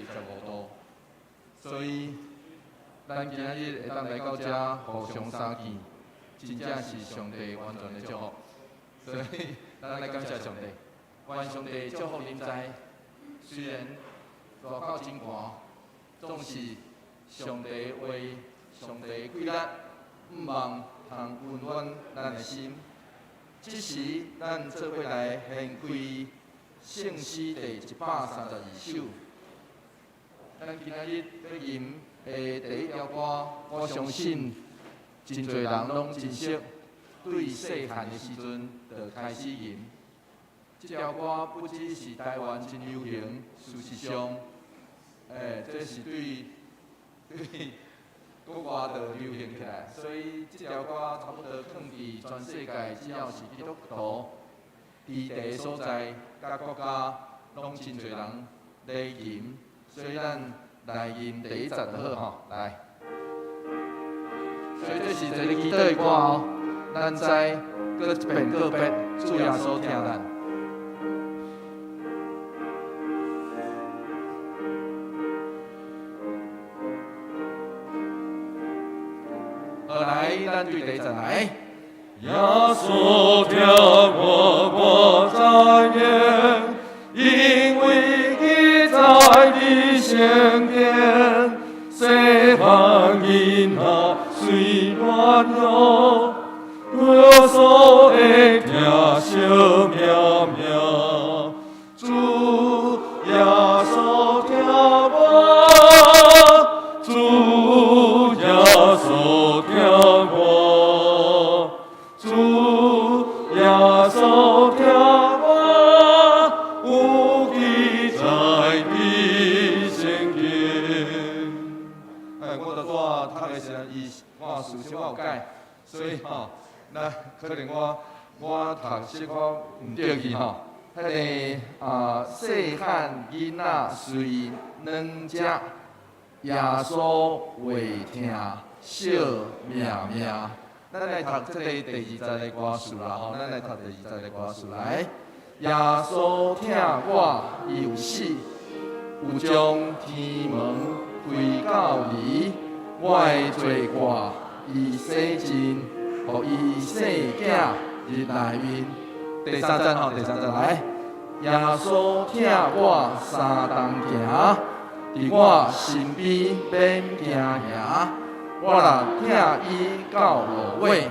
25度，所以咱今仔日會當來到遮互相相見，真正是上帝完全的祝福。所以咱來感謝上帝，願上帝祝福恁知。雖然外口真寒，總是上帝話、上帝的貴力，毋望通溫暖咱的心。這時，咱做伙來掀開聖詩第132首。咱今仔日欲吟的第一條歌，我相信真濟人攏真熟，對細漢的時陣就開始吟。這條歌不只是台灣真流行，事實上，這是對國外就流行起來，所以這條歌差不多囥佇全世界，只要是基督徒佇地所在，佮國家，攏真濟人咧吟，所以咱來吟第一節就好吼，來。所以這是一个祈禱的歌哦，咱知閣一遍告別，主耶穌疼咱。好，來，咱對第一節來。耶穌疼我，我知影，因為記載佇聖經，細漢囡仔雖軟弱，耶穌會疼惜命命。主耶穌疼我，主耶穌疼我，主耶穌疼我，有記載佇聖經。哎，我就拄仔讀的時陣，伊我事實我有改，所以吼，那可能我讀小可毋對去吼。彼个啊，細漢囡仔雖軟弱，耶穌會疼惜命命。咱來讀這個第二節的歌詞啦吼，咱來讀第二節的歌詞來。耶穌疼我，伊有死，有將天門開到離，我的罪過伊洗淨，予伊聖潔入內面。第三節吼，第三節來。耶穌疼我三同行，佇我身邊免驚嚇。我若疼伊到落尾，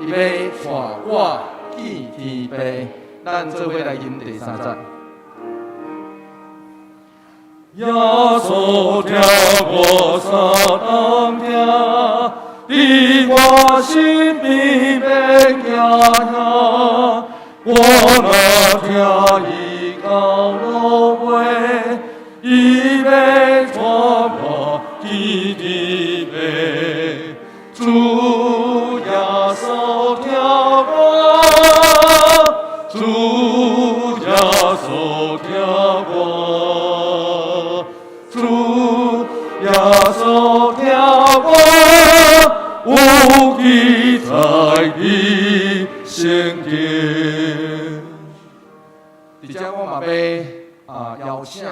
伊欲帶我見天父。咱做伙來吟第三節。耶穌疼我三同行，佇我身邊免驚嚇。我若疼伊到落尾，伊欲帶我見天父。主耶穌疼我，主耶穌疼我，主耶穌疼我，有記載佇聖經。佇遮我嘛欲啊邀請，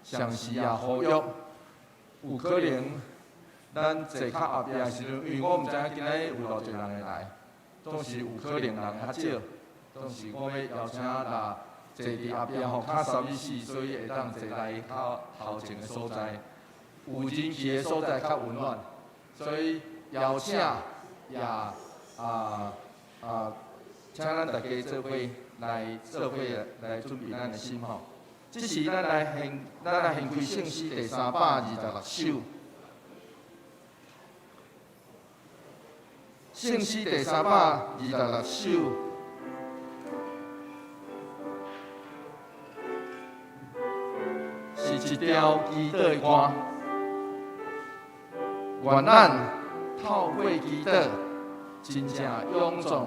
上時也呼籲，有可能咱坐較後壁的時陣，因為我毋知影今仔日有偌濟人會來，總是有可能人較少，總是我欲邀請若坐佇後壁吼較三米四，所以會當坐來較頭前的所在，有人氣的所在較溫暖，所以邀請也請咱大家做伙來做伙來準備咱的心吼。這時咱來掀開聖詩第326首。聖詩第三百二十六首，是一條祈禱的歌。願咱透過祈禱，真正勇壯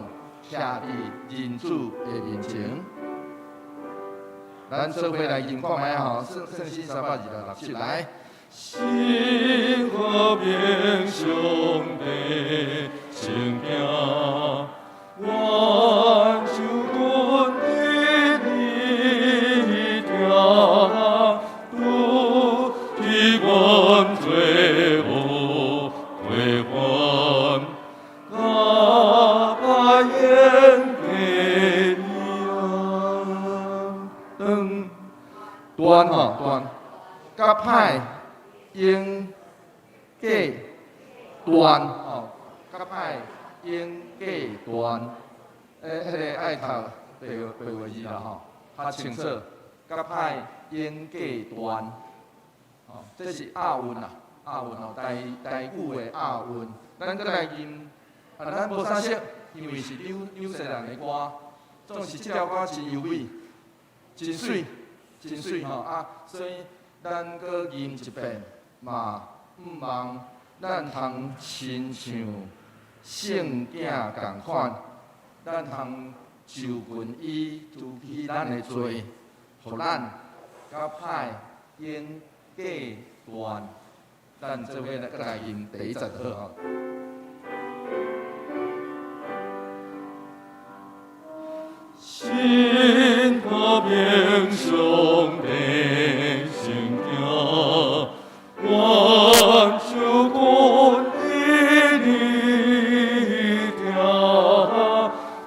徛佇人主的面前。咱做伙來吟看覓吼，聖詩326首來。心和平上帝聖行，願受君的你聽，拄斷吼斷，佮歹永隔斷吼，佮歹永隔斷。欸，彼个愛讀白白話字啦吼，較清楚。佮歹永隔斷，吼，這是押韻啦，押韻吼，台台語的押韻。咱閣來吟，啊，咱無啥熟，因為是紐紐西蘭的歌，總是這條歌真優美，真媠，真媠吼啊！所以咱閣吟一遍嘛，毋望咱通親像聖囝仝款，咱通就近伊除去咱的罪，予咱佮歹永隔斷。咱做伙來閣來吟第一節好吼。信靠憑上帝聖囝，願受君的疼，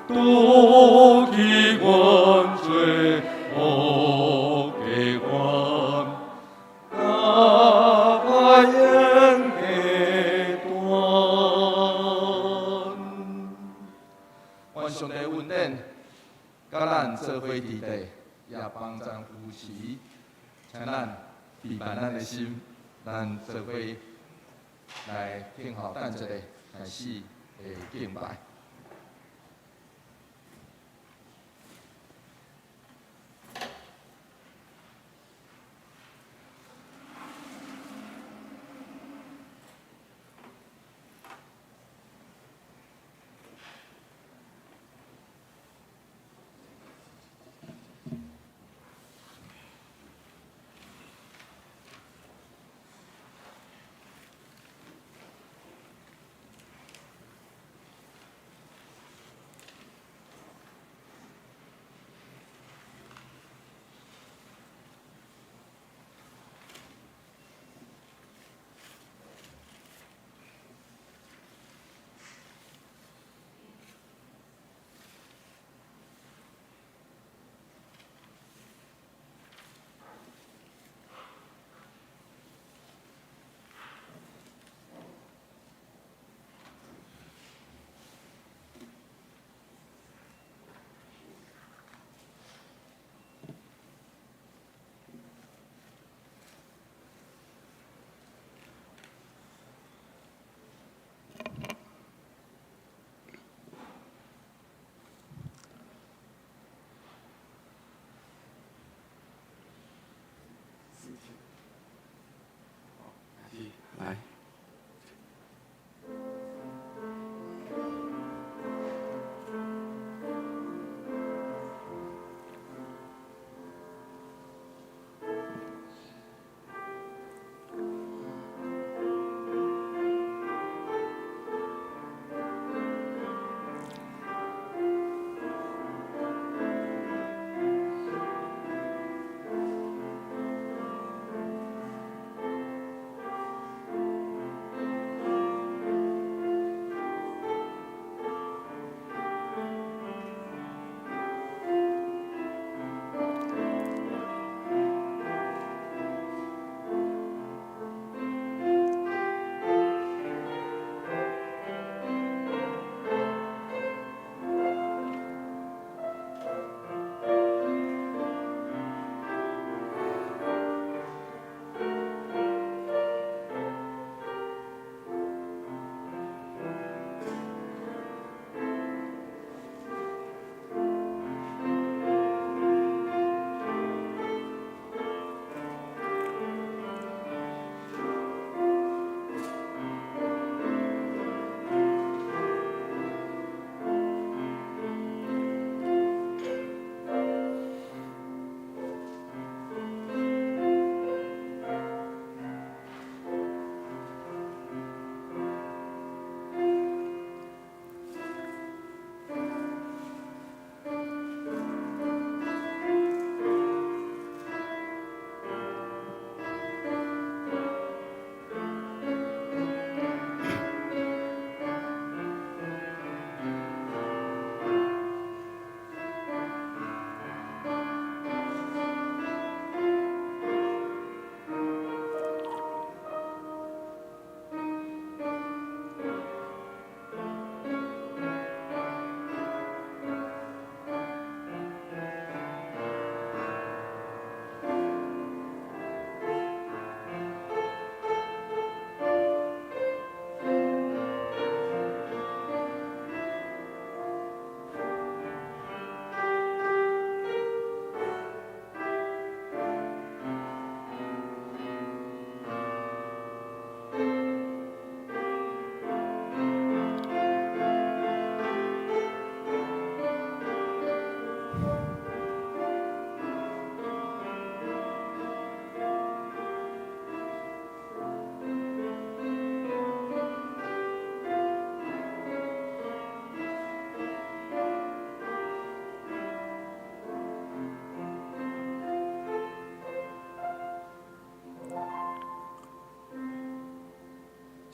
除去阮罪惡過犯，佮歹永隔斷。願上帝恩典，佮咱做伙佇地，也幫贊扶持，請咱預備咱的心，咱做伙來聽候等一下開始的敬拜。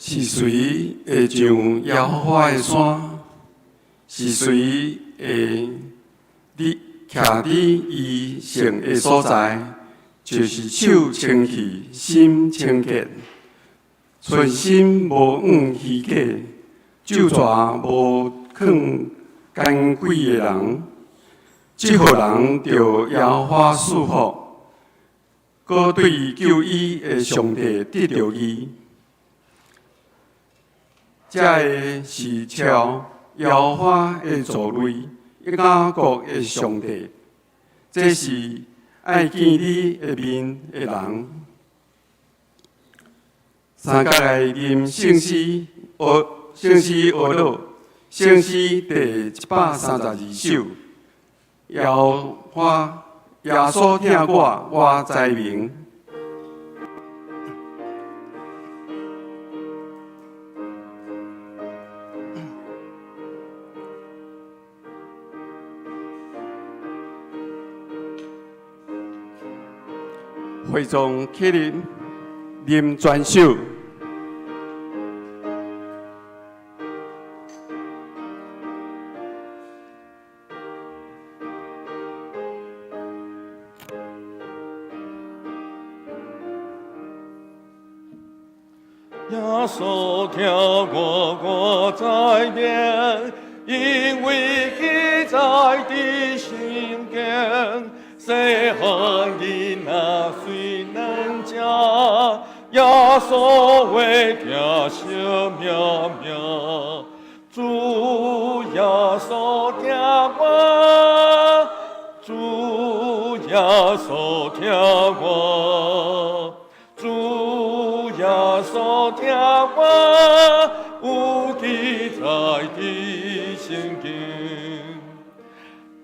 是誰會上耶和華的山？是誰會佇徛佇伊聖的所在？就是手清氣、心清潔、存心無往虛假、咒詛無勸奸詭的人。這號人著耶和華賜福，閣對救伊的上帝得著義。這个是朝耶和華的族類，雅各的上帝。這是愛見你的面的人。三角來念聖詩，學聖詩學樂，聖詩第132首。耶和華耶穌疼我，我知明。會眾起立，念全首。耶穌疼我，我知明，因為記載佇聖經。細漢囡仔雖軟食，耶穌話疼惜命命。主耶穌疼我，主耶穌疼我，主耶穌疼我，有記載佇聖經。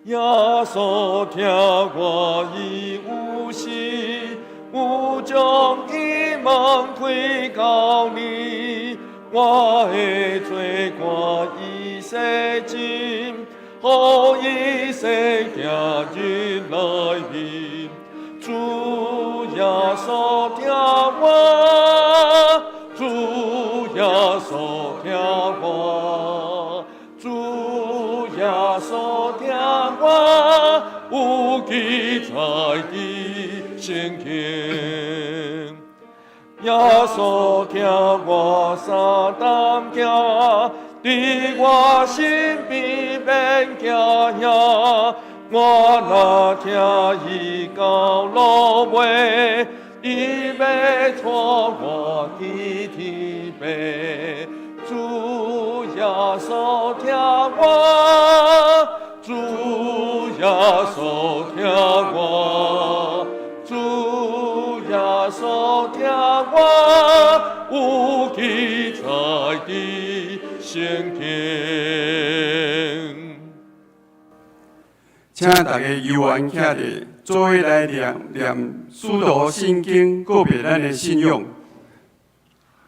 耶穌疼我伊有時，有將天門開到你，我的罪過已洗淨，予伊洗行入內面。主耶穌疼我，主耶穌疼我，主耶穌疼我，有記載佇聖經。耶穌疼我三擔行，佇我身邊免驚嚇。我若聽伊到落尾，伊欲帶我去天父。主耶穌疼我，主耶穌疼我，主耶穌疼我，有記載佇聖經。請大家悠閒徛佇，做伙來念念使徒信經，告別咱的信仰。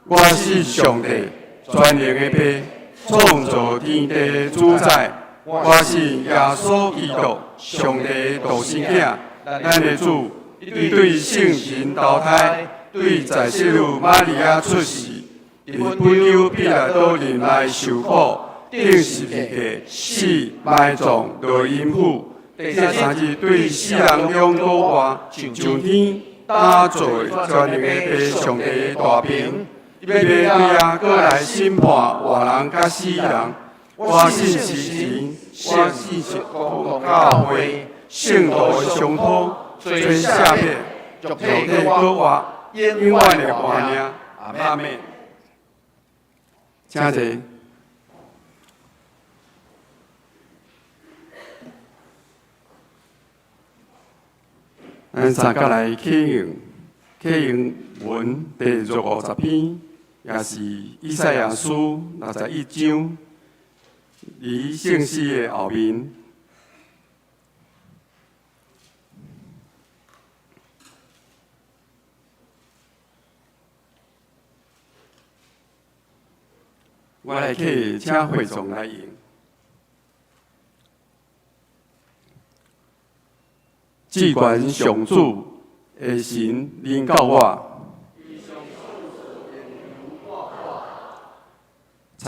我信上帝，全能的父，創造天地的主宰。我信耶穌基督，上帝的獨生囝，咱的主，伊對聖神投胎，對在聖女瑪利亞出世，佇本丟彼拉多任內受苦，釘十字架，死，埋葬，落陰府。第三日對死人中復活，上天，搭坐全能的父上帝的大爿，欲對遐閣來審判活人佮死人。我信聖神，我信公教會，聖徒的相通，罪赦免，肉體復活，永遠的活命。阿們。請坐。咱三角來啟用啟用文第50篇，也是以賽亞書61章，佇聖詩的後面。我來啟，請會眾來用。至懸上主的神臨到我，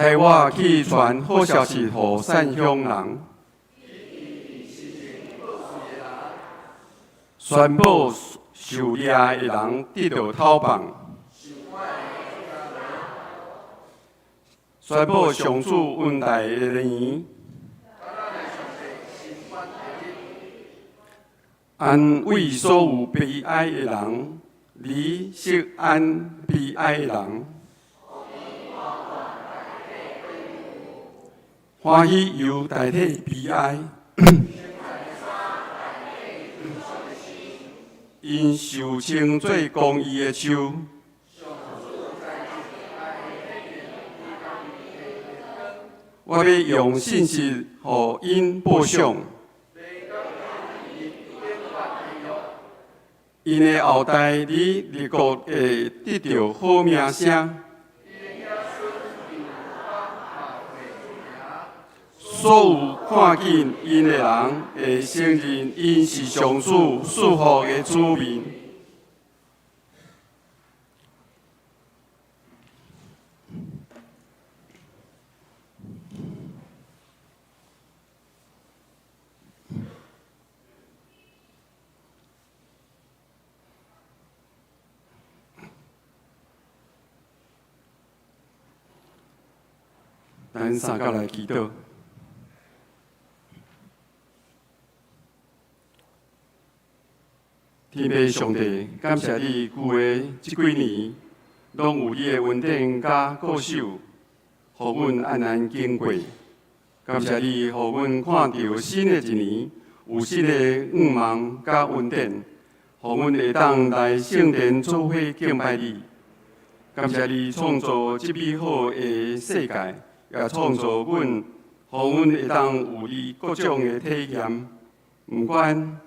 差我去傳好消息予散鄉人，宣布受掠的人得著透放，宣布上主恩待的年，安慰所有悲哀的人，離錫安悲哀的人，歡喜油代替悲哀。𪜶受稱做公義的樹。我欲用信實予𪜶報賞。𪜶的後代佇列國會得著好名聲。所有看見𪜶的人會承認𪜶是上主賜福的子民。咱三甲來祈禱。天父上帝，感謝你舊的這幾年，攏有你的恩典佮顧守，予阮安然經過。感謝你，予阮看著新的一年，有新的願望佮恩典，予阮會當來聖殿做伙敬拜你。感謝你創造這美好的世界，也創造阮，予阮會當有你各種的體驗，毋管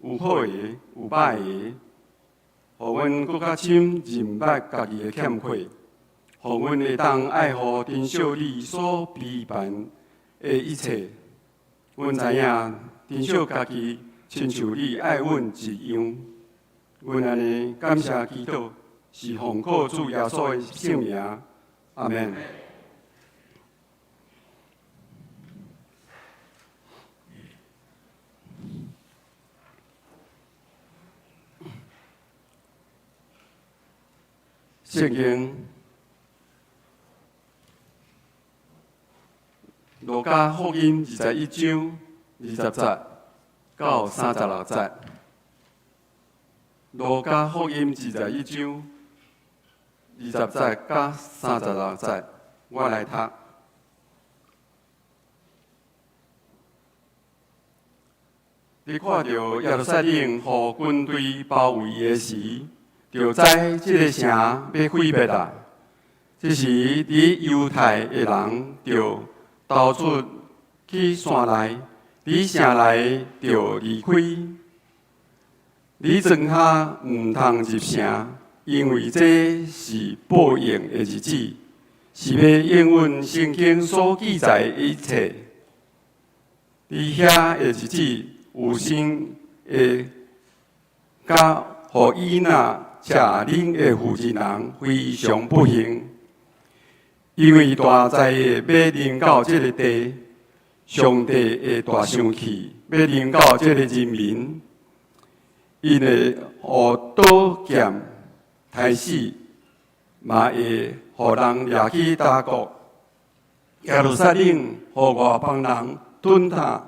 有好的，有歹的，予阮閣較深認捌家己的欠缺，予阮會當愛護珍惜你所備辦的一切。阮知影珍惜家己，親像你愛阮一樣。阮按呢感謝祈禱，是奉靠主耶穌的聖名。阿們。聖經路加福音21章20節到36節。路加福音21章20節到36節，我來讀。你看著耶路撒冷予軍隊包圍的時，就知這个城欲毀滅啦。這時，佇猶太的人著逃出去山內，佇城內著離開。你莊下毋通入城，因為這是報應的日子，是欲應允聖經所記載的一切。佇遐的日子，有神會佮予伊若娶恁的婦人人非常不幸，因為大災禍欲臨到這个地，上帝的大生氣欲臨到這个人民，𪜶會予刀劍刣死，嘛會予人掠去他國。耶路撒冷予外邦人吞踏，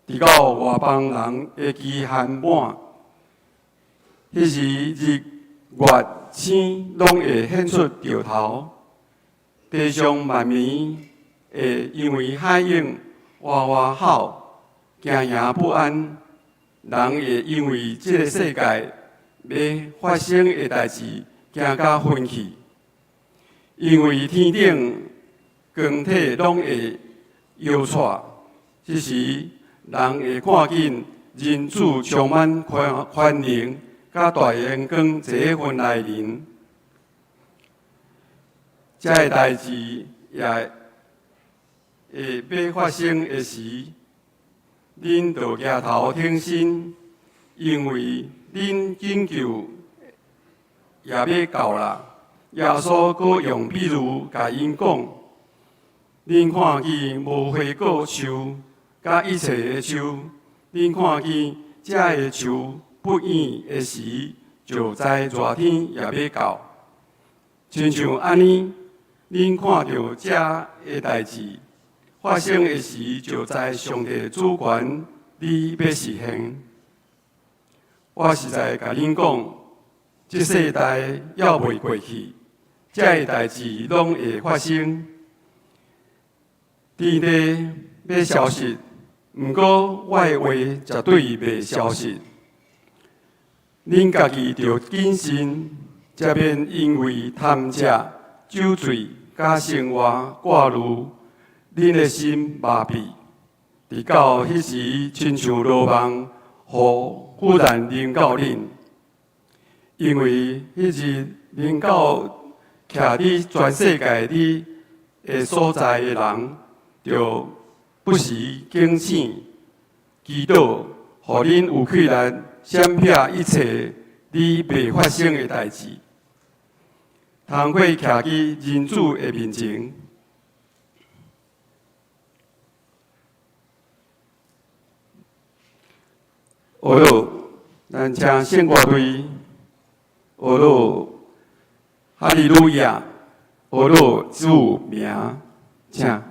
直到外邦人的期限滿。彼時日月星攏會顯出著頭，地上萬民會因為海湧哇哇吼，驚惶不安。人會因為這个世界欲發生的代誌驚甲昏去，因為天頂光體攏會搖掣。這時人會看見人子充滿權能，佮大榮光齊雲來臨。這个代誌也會欲發生的時，恁著舉頭挺身，因為恁拯救也欲到啦。耶穌閣用比喻共𪜶講：恁看見無花果樹佮一切的樹，恁看見這个樹不軟的時，就知熱天也欲到。親像按呢，恁看著這个代誌發生的時，就知上帝主權已欲實現。我實在共恁講，這世代猶未過去，這个代誌攏會發生。天地欲消失，毋過我的話絕對袂消失。恁家己著謹慎，才免因為貪食、酒醉佮生活掛慮，恁的心麻痹。直到彼時，親像羅網雨忽然臨到恁，因為彼日臨到徛佇全世界佇的所在的人，著不時警醒、祈禱，予恁有氣力閃避一切佇未發生的代誌，通過徛佇人子的面前。好了，咱請聖樂隊，學了哈利路亞，學了主名，請。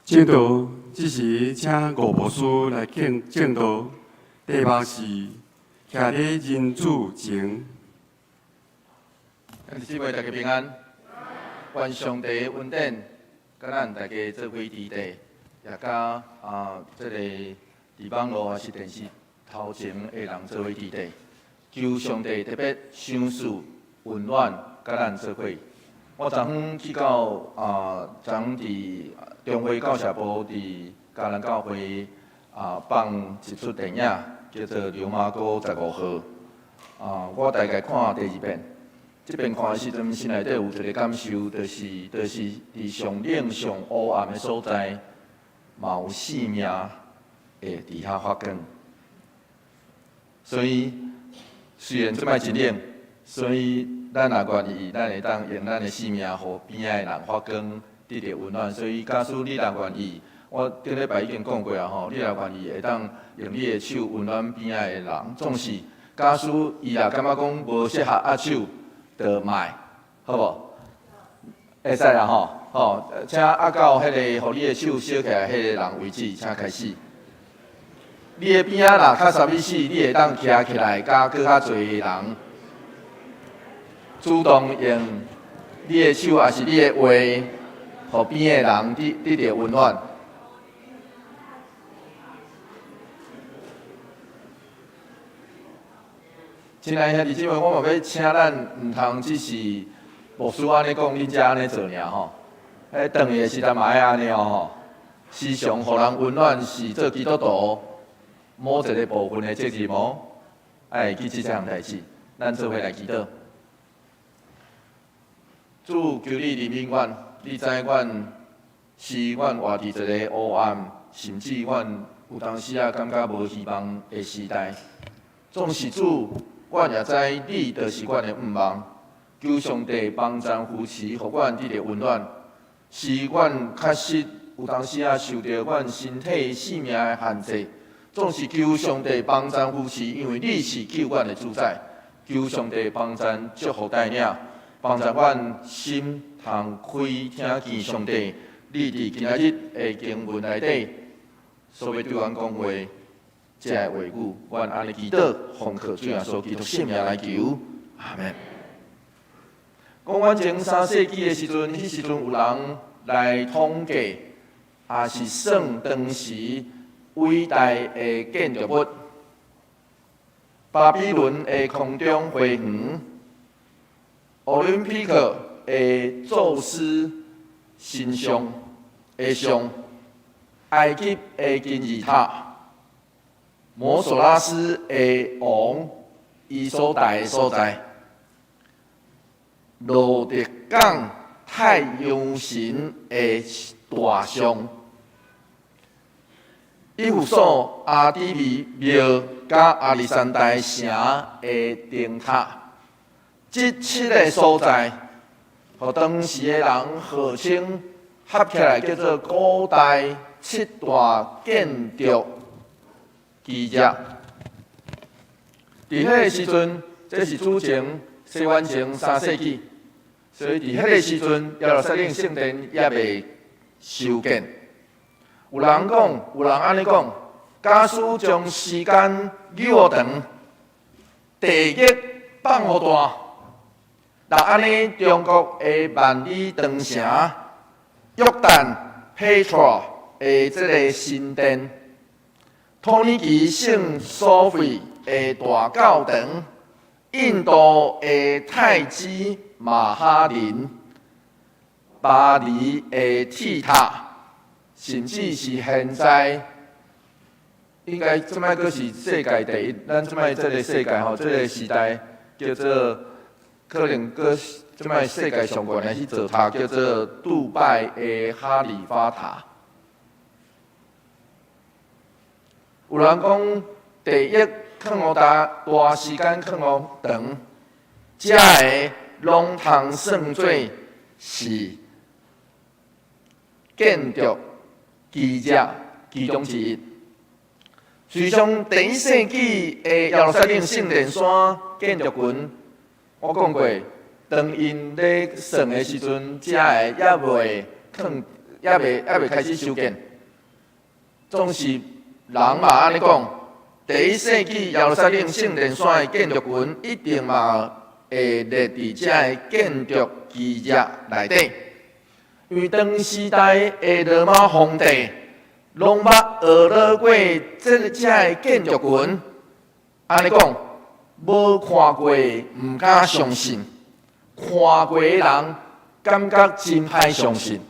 證道，這時請吳牧師來講證道，題目是徛佇人子前。兄弟姊妹大家平安，願上帝的恩典，佮咱大家做伙佇地，也佮啊這個佇網路抑是電視頭前的人做伙佇地，求上帝特別賞賜溫暖，佮咱做伙。我昨昏去到啊，昨昏佇中華教社部佇嘉南教會啊放一齣電影，叫做《流麻溝十五號》。啊，我大概看第二遍，這遍看的時陣，心內底有一個感受，就是佇上冷、上烏暗的所在，嘛有性命會佇遐發光。所以雖然這擺真冷，所以咱若願意，咱會當用咱的性命，予邊仔的人發光，得著溫暖。所以假使你若願意，我頂禮拜已經講過啊吼，你若願意會當用你的手溫暖邊仔的人，總是假使伊若感覺講無適合握手，就莫，好無？會使啦吼，吼，請握到彼個予你的手燒起來彼个人為止，請開始。你的邊仔若較啥物事，你會當徛起來，佮閣較濟人主動用你的手，抑是你的話，予邊的人得著溫暖。親愛兄弟姊妹，我嘛欲請咱毋通只是牧師按呢講，恁才按呢做爾吼。彼轉去的時陣嘛愛按呢哦吼。時常予人溫暖是做基督徒某一個部分的責任哦。愛會記這項代誌，咱做伙來祈禱。主，求你憐憫阮，你知阮是阮活佇一个黑暗，甚至阮有當時仔感覺無希望的時代。總是主，阮也知你就是阮的盼望。求上帝幫贊扶持，予阮得著溫暖。是阮確實有當時仔受著阮身體性命的限制，總是求上帝幫贊扶持，因為你是救阮的主宰。求上帝幫贊祝福帶領，幫助阮心通開聽見上帝，你佇今仔日的經文內底所欲對阮講話，這个話語，阮按呢祈禱，奉靠主耶穌基督聖名來求，阿門。公元前三世紀的時陣，彼時陣有人來統計，也是算當時偉大的建築物——巴比倫的空中花園、奧林匹克的宙斯神像的像、埃及的金字塔、摩索拉斯的王伊所在的所在。羅德港太陽神的大像，以弗所阿底彌廟佮亞歷山大城的燈塔，這七个所在，予當時的人號稱合起來叫做古代七大建築奇蹟。佇彼个時陣，這是主前西元前三世紀，所以佇彼个時陣，耶路撒冷聖殿猶未修建。有人講，有人按呢講，假使將時間扭長，地極放予大，若按呢中國的萬里長城、約旦 Petra 的這个神殿、土耳其聖索菲的大教堂、印度的泰姬瑪哈陵、巴黎的鐵塔，甚至是現在應該這擺閣是世界第一。咱這擺這个世界吼，這个時代叫做可能閣這擺世界上懸的彼座塔叫做杜拜的哈利法塔。有人講地獄囥予大，大時間囥予長，這个攏通算做是建築奇蹟其中之一。隨從第一世紀的耶路撒冷聖殿山建築群，我講過，當𪜶咧算的時陣，這个猶未囥，猶未開始修建，總是人嘛按呢講，第一世紀耶路撒冷聖殿山的建築群一定嘛會列佇這个建築奇蹟內底，因為當時代的羅馬皇帝攏捌學落過這這个建築群，按呢講，無看過毋敢相信，看過的人感覺真歹相信。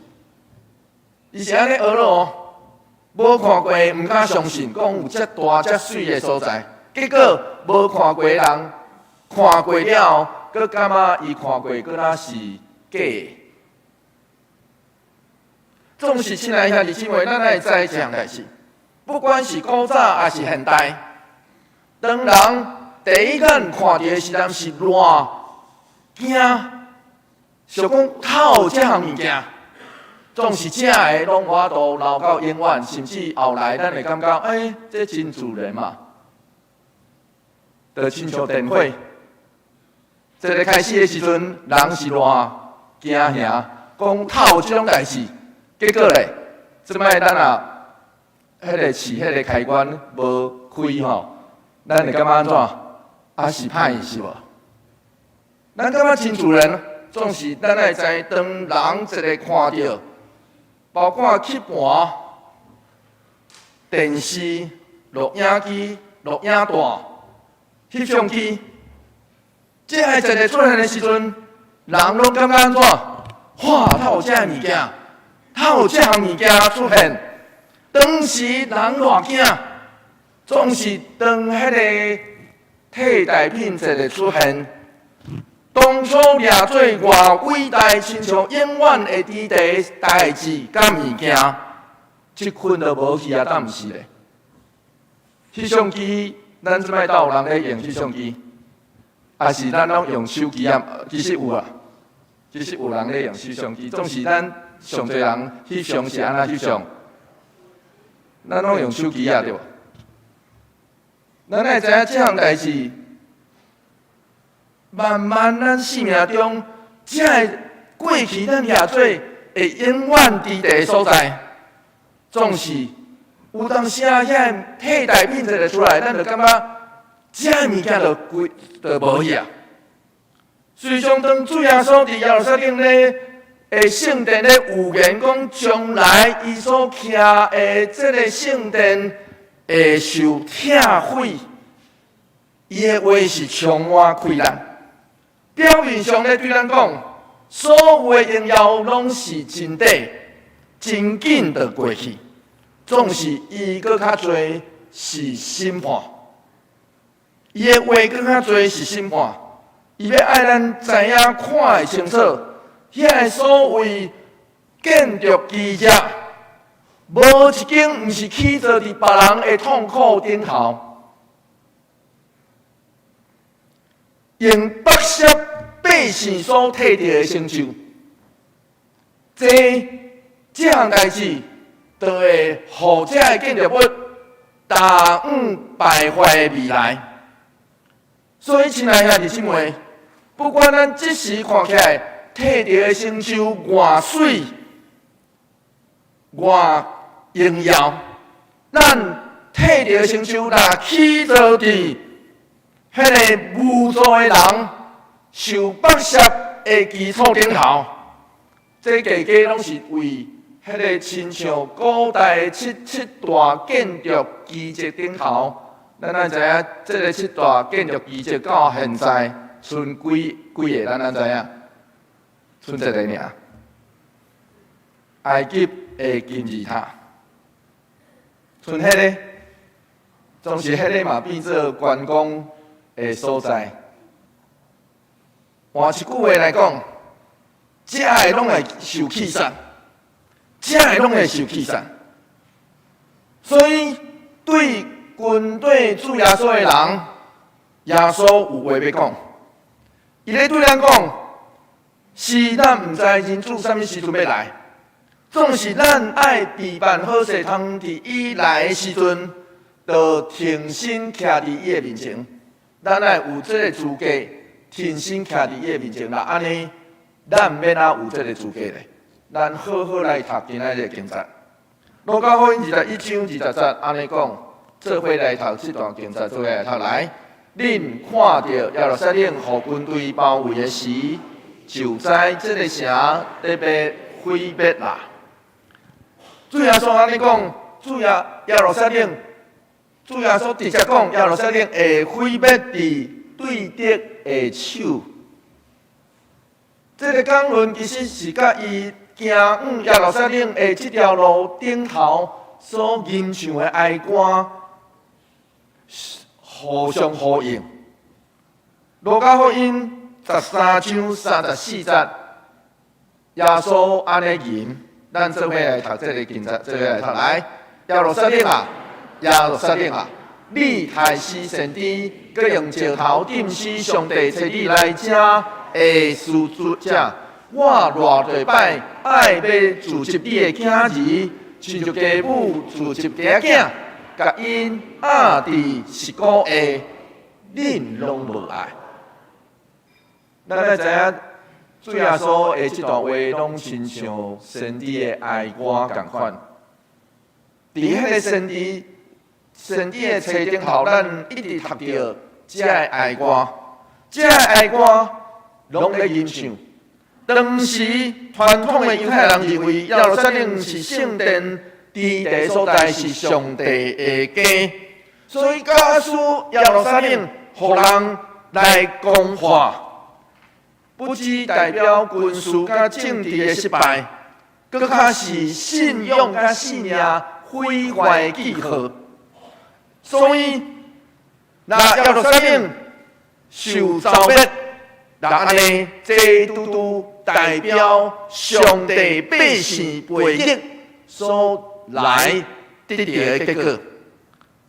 伊是按呢學落哦，無看過毋敢相信，講有遮大遮媠的所在，結果無看過的人看過了後，閣感覺伊看過閣若是假的。總是親愛兄弟姊妹，咱愛知這項代誌，不管是古早抑是現代，當人第一眼看著的時陣是偌驚，想講哪有這項物件，總是這个攏無法度留到永遠，甚至後來咱會感覺，欸，這真自然嘛，就親像電火，這个開始的時陣，人是偌驚嚇，講哪有這種代誌，結果咧，這擺咱若彼个飼彼个開關無開吼，咱會感覺按怎？啊是歹是無？咱感覺真自然，總是咱愛知，當人一个看著，包括吸盤、電視、錄影機、錄影帶、翕相機，這个一个出現的時陣，人攏感覺按怎？哇！哪有這个物件？哪有這項物件出現？當時人偌驚，總是當彼个替代品一个出現，當初掠做偌偉大，親像永遠會佇的代誌佮物件，這款都無去啊，敢毋是咧？翕相機，咱這擺佗有人咧用翕相機，抑是咱攏用手機啊？其實有啊，其實有人咧用翕相機，總是咱上濟人翕相是按怎翕相？咱攏用手機啊，對無？咱愛知影這項代誌，慢慢咱生命中，這个過去咱掠做會永遠佇的所在，總是有當時啊，遐个替代品一个出來，咱就感覺這个物件就規就無去啊。隨常當主耶穌佇耶路撒冷咧的聖殿咧預言講，將來伊所徛的這个聖殿會受拆毀，伊的話是充滿氣力。表面上咧對咱講，所有的榮耀攏是真假，真緊就過去。總是伊閣較濟是審判，伊的話閣較濟是審判。伊欲愛咱知影看會清楚，遐个所謂建築奇蹟，無一間毋是起造佇別人的痛苦頂頭，用剝削百姓所摕著的成就，這這項代誌，就會予這个建築物踏往敗壞的未來。所以，親愛兄弟姊妹，不管咱這時看起來摕著的成就偌媠、偌榮耀，咱摕著的成就若起造佇彼个無助的人受剝削的基礎頂頭，這家家攏是為彼个親像古代七七大建築奇蹟頂頭。咱愛知影，這个七大建築奇蹟到現在賰幾幾个？咱愛知影，賰一个爾。埃及的金字塔，賰彼个，總是彼个嘛變做觀光的所在。換一句話來講，這个攏會受氣殺，這个攏會受氣殺。所以對跟綴主耶穌的人，耶穌有話欲講。伊咧對咱講，是咱毋知人子啥物時陣欲來，總是咱愛備辦好勢，通佇伊來的時陣，就挺身徛佇伊的面前。咱愛有這个資格，挺身徛佇伊的面前啦。按呢，咱欲按怎有這个資格咧？咱好好來讀今仔日的經節。路加福音21章20節按呢講，做伙來讀這段經節，做伙來讀來。恁看著耶路撒冷予軍隊包圍的時，就知這个城欲毀滅啦。主耶穌按呢講，主耶耶路撒冷，主耶穌直接講耶路撒冷會毀滅佇對敵的手。這个講論其實是佮伊行往耶路撒冷的這條路頂頭所吟唱的哀歌互相呼應。路加福音13章34節，耶穌按呢吟：咱做伙來讀這个經節，做伙來讀來。耶路撒冷啊，耶路撒冷啊，你刣死先知，閣用石頭釘死上帝差你來遮的使者，我偌濟擺愛欲聚集你的囝兒，親像雞母聚集雞仔囝，共𪜶壓佇翼箍下，恁攏無愛。咱愛知影，主耶穌的這段話，攏親像先知的哀歌仝款。佇彼个先知的冊頂頭，咱一直讀著這个哀歌，這个哀歌攏咧吟唱。當時傳統的猶太人認為耶路撒冷是聖殿佇地所在，是上帝的家，所以假使耶路撒冷予人來攻破，不只代表軍事佮政治的失敗，閣較是信仰佮性命毀壞的記號。所以，若耶路撒冷受遭滅，那按呢，這拄拄代表上帝百姓背逆所來得著的結果。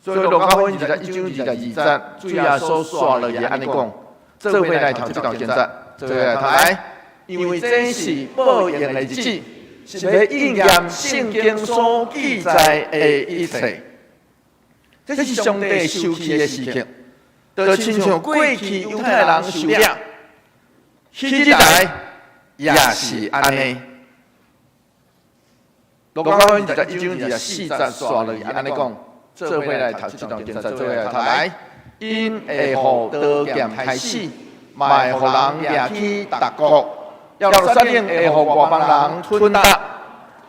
所以，路加福音21章22節，主耶穌煞落去按呢講，做伙來讀這段經節，做伙來讀來，因為這是報應的日子，是欲應驗聖經所記載的一切。這是上帝受氣的時刻，就親像過去猶太人受掠，彼日來也是按呢。路加福音21章24節煞落去按呢講，做伙來讀這段經節，做伙來讀來，𪜶會予刀劍刣死，嘛會予人掠去別國。耶路撒冷會予外邦人吞食，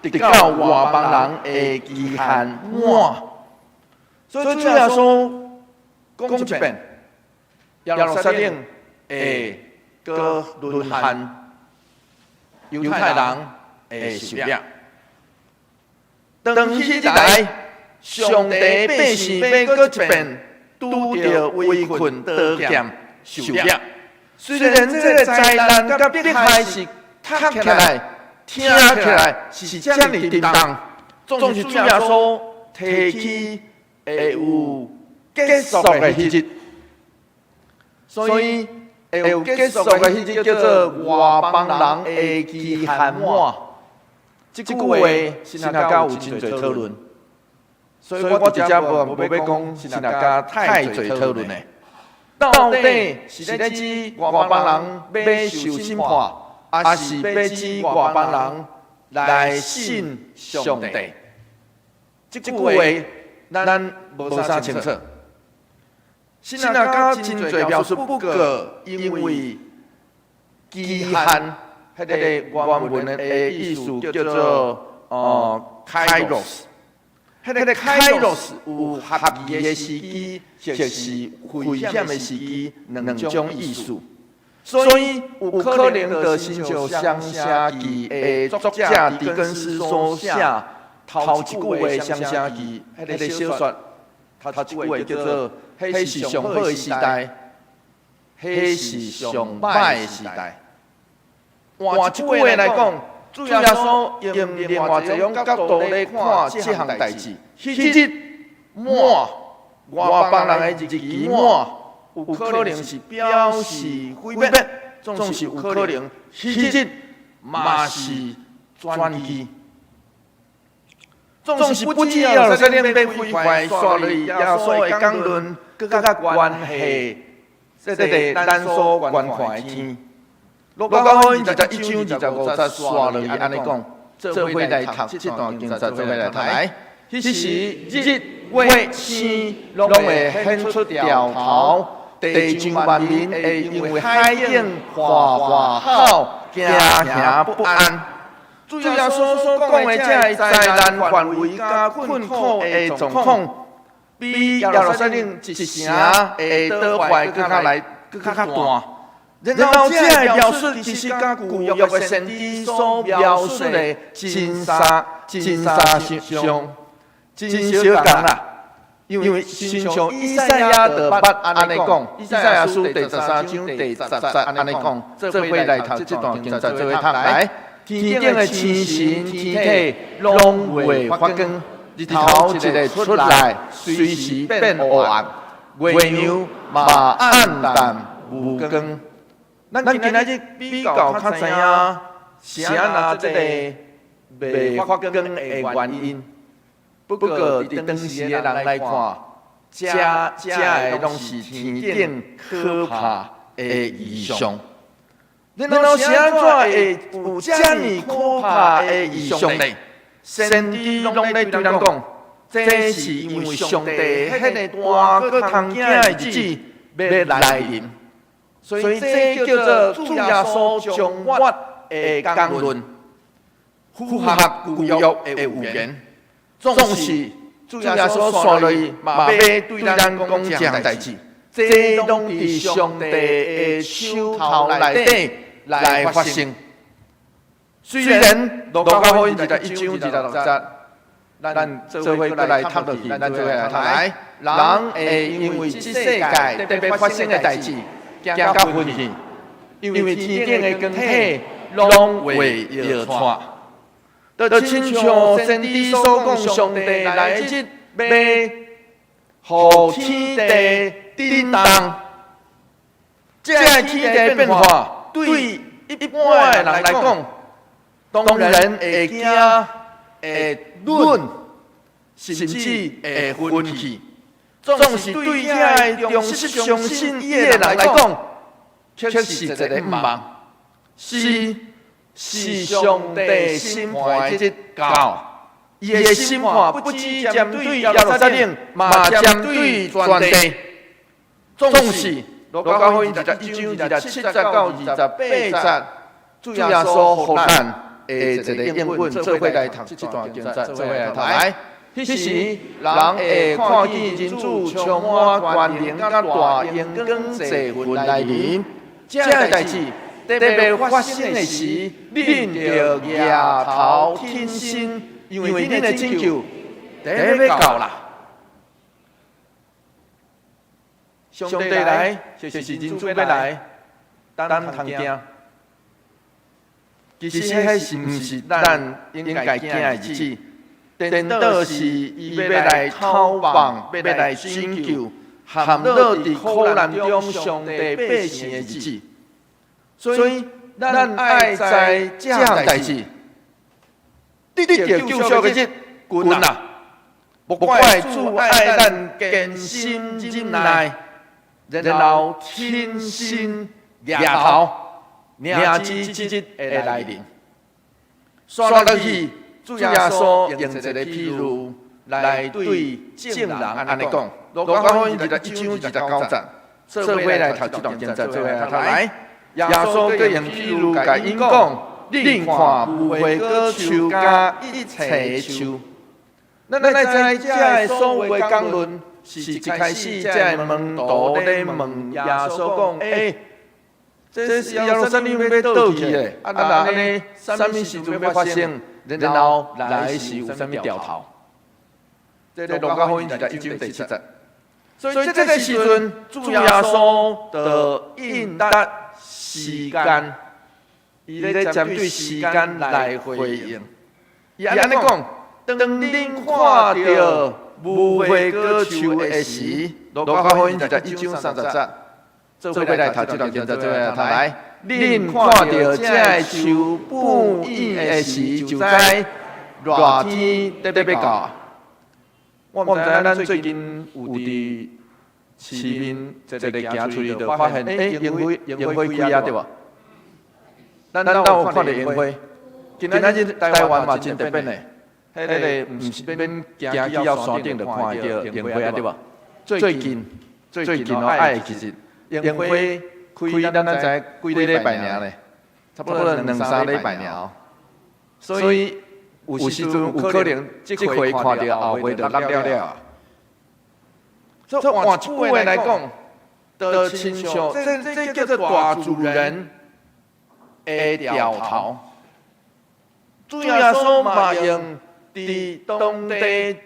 直到外邦人的期限滿。所以主耶穌講一遍，耶路撒冷會閣淪陷，猶太人會受掠。當彼日來，上帝百姓欲閣一遍拄著圍困刀劍受掠。雖然這个災難佮迫害是讀起來、聽起來是遮爾沉重，總是主耶穌提起會有結束的彼日，所以會有結束的彼日叫做外邦人的期限滿。這句話神學家有真濟討論，所以我佇遮無欲講神學家太濟討論的。到底是咧指外邦人欲受審判，抑是欲指外邦人來信上帝？這句話咱無啥清楚。神學家真濟描述，不過因為期限，彼个原文的意思叫做kairos，彼个 kairos 有合宜的時機，或是危險的時機兩種意思。所以有可能就親像雙城記的作者狄更斯所寫頭一句話雙城記，彼个小說頭一句話叫做“彼是上好的時代，彼是上歹的時代”。換一句話來講，主耶穌用另外一種角度來看這項代誌。彼日滿外邦人的日期滿，有可能是表示毀滅，總是有可能彼日嘛是轉機。總是不只耶路撒冷欲毀壞，煞落去耶穌的講論，閣較關係這个咱所觀看的天。路加福音21章25節煞落去按呢講，做伙來讀這段經節，做伙來讀來。彼時日月星攏會顯出兆頭，地上萬民會因為海湧嘩嘩吼，驚惶不安。主耶穌所講的這个災難範圍佮困苦的狀況，比耶路撒冷一城會倒壞閣較來閣較大。然後，這个描述其實佮舊約的先知所描述的真相真相相真相仝啦。因為親像以賽亞就捌按呢講，以賽亞書第13章第10節按呢講，做伙來讀這段經節，做伙讀來。天頂的星神天體攏會發光，日頭一个出來，隨時變烏暗，月娘嘛暗淡無光。咱今仔日比較較知影，是按怎這个袂發光的原因。不過佇當時的人來看，這這个攏是天頂可怕的異象。然後是按怎會有遮爾可怕的異象呢？先知攏咧對咱講，這是因為上帝彼个大閣通驚的日子欲來臨，所以這叫做主耶穌將末的講論，符合舊約的預言。總是主耶穌紲落去嘛，欲對咱講這項代誌，這攏佇上帝的手頭內底來發生。雖然路加福音21章26節，咱做伙閣來讀落去，咱做伙來讀來。人會因為這世界特別發生的代誌，驚甲昏去，因為天頂的光體攏會搖掣。就親像先知所講，上帝來日欲予天地震動，這个天地變化對一般的人來講，當然會驚、會忍，甚至會昏去。總是對遐個忠實相信伊的人來講，卻是一個毋望。是上帝審判的日到，伊的審判不只針對耶路撒冷，嘛針對全地。總是路加福音21章27節到28節，主耶穌予咱的一個應允，做伙來讀這段經節，做伙來讀來。彼時，人會看見人子充滿權能佮大榮光坐雲來臨。這个代誌特別發生的時，恁著額頭挺身，因為恁的拯救得欲到啦。上帝來，就是人子欲來，咱毋通驚。其實彼是毋是咱應該驚的日子？顛倒是伊欲來討放，欲來拯救，陷落佇苦難中上帝百姓的日子。所以，咱愛知這項代誌，得著救贖的日近啊！莫怪主愛咱堅心忍耐，然後挺身額頭，迎接這日的來臨。紲落去，主耶穌用一個譬喻來對眾人按呢講，路加福音21章29節，做伙來讀這段經節，做伙來讀來。耶穌閣用譬喻共𪜶講：恁看無花果樹佮一切樹。咱來知這个所謂講論，是一開始這个門徒咧問耶穌講：欸，這是耶路撒冷欲倒去的，啊，若按呢，啥物時陣欲發生？然後來時有啥物兆頭？這個路加福音21章第7節。所以這個時陣，主耶穌就應答時間，伊咧針對時間來回應。伊按呢講：當恁看著無花果樹的時，路加福音21章30節，做伙來讀這段經節，做伙來讀來。恁看著這个樹半葉的時，就知熱天得欲到。我毋知影咱最近有佇市面一个行出去就發現，欸，櫻花櫻花開啊，對無？咱敢有看著櫻花？今仔日台灣嘛真特別呢，彼个毋是免行去到山頂就看會著櫻花啊，對無？最近最近哦，愛其實櫻花開，咱咱知幾禮拜爾呢？差不多兩三禮拜爾哦。所以有時陣有可能這回看著，後回就落了了。所以換一句話來講，就親像這這叫做大自然的兆頭。主耶穌嘛用佇當地人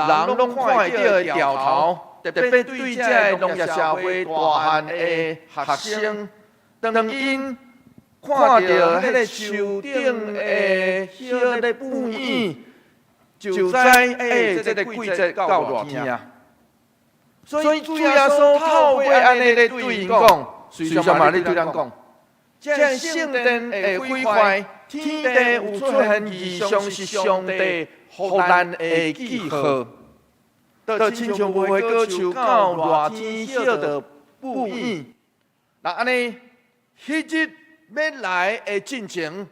攏看會著的兆頭，特別對這个農業社會大漢的學生，當𪜶 看著彼个樹頂的葉咧布影，就知欸，這个季節到熱天啊。所以主耶穌透過按呢咧對𪜶講，隨上嘛咧對咱講，這个聖殿會毀壞，天地有出現異象，是上帝予咱的記號。就親像無花果樹到熱天葉就布影，那按呢，彼日欲來的進前，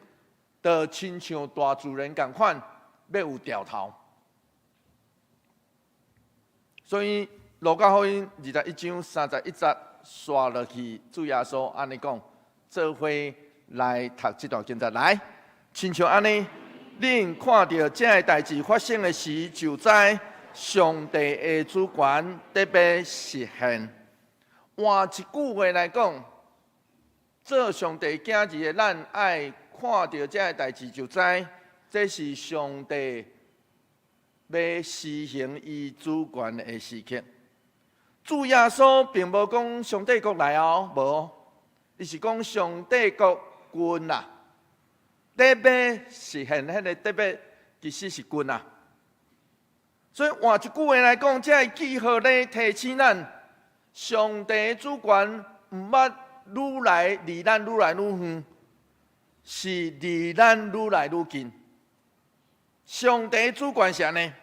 就親像大自然仝款，欲有兆頭。所以路加福音21章31節紲落去，主耶穌按呢講，做伙來讀這段經節來，親像按呢，恁看著這个代誌發生的時，就知上帝的主權得欲實現。換一句話來講，做上帝囝兒的咱，愛看著這个代誌，就知這是上帝欲施行伊主權的時刻。主耶穌並無講上帝國來哦，無，伊是講上帝國近啦，得欲實現彼个得欲，其實是近啦。所以換一句話來講，這个記號咧提醒咱，上帝主權毋捌愈來離咱愈來愈遠，是離咱愈來愈近。上帝主權是按呢，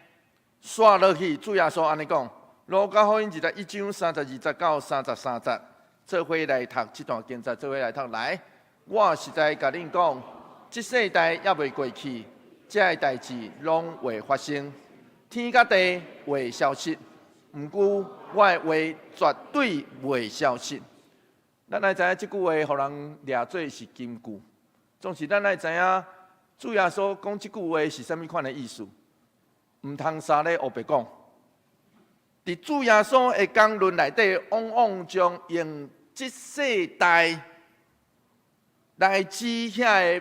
紲落去，主耶穌按呢講，路加福音21章32節到33節，做伙來讀這段經節，做伙來讀來。我實在共恁講，這世代猶未過去，這个代誌攏會發生。天佮地會消失，毋過我的話絕對袂消失。咱愛知影這句話，予人掠做是金句，總是咱愛知影主耶穌講這句話是啥物款的意思，毋通三咧烏白講。佇主耶穌的講論內底，往往將用這世代來指遐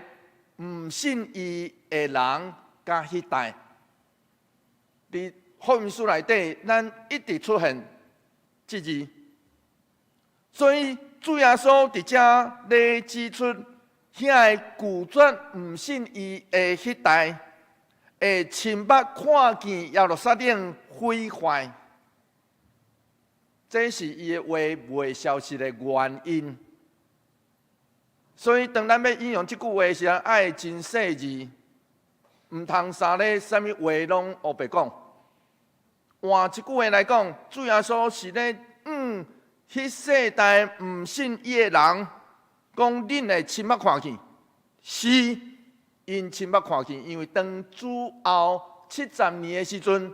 個毋信伊的人佮彼代。佇福音書內底，咱一直出現這字，所以主耶穌佇遮咧指出，遐個拒絕毋信伊的彼代，會親目看見耶路撒冷毀壞，這是伊的話袂消失的原因。所以，當咱欲引用這句話時，愛真細膩，毋通三咧啥物話攏烏白講。換一句話來講，主耶穌是咧彼世代毋信伊的人，講恁會親目看見，是𪜶親目看見，因為當主後70年的時陣，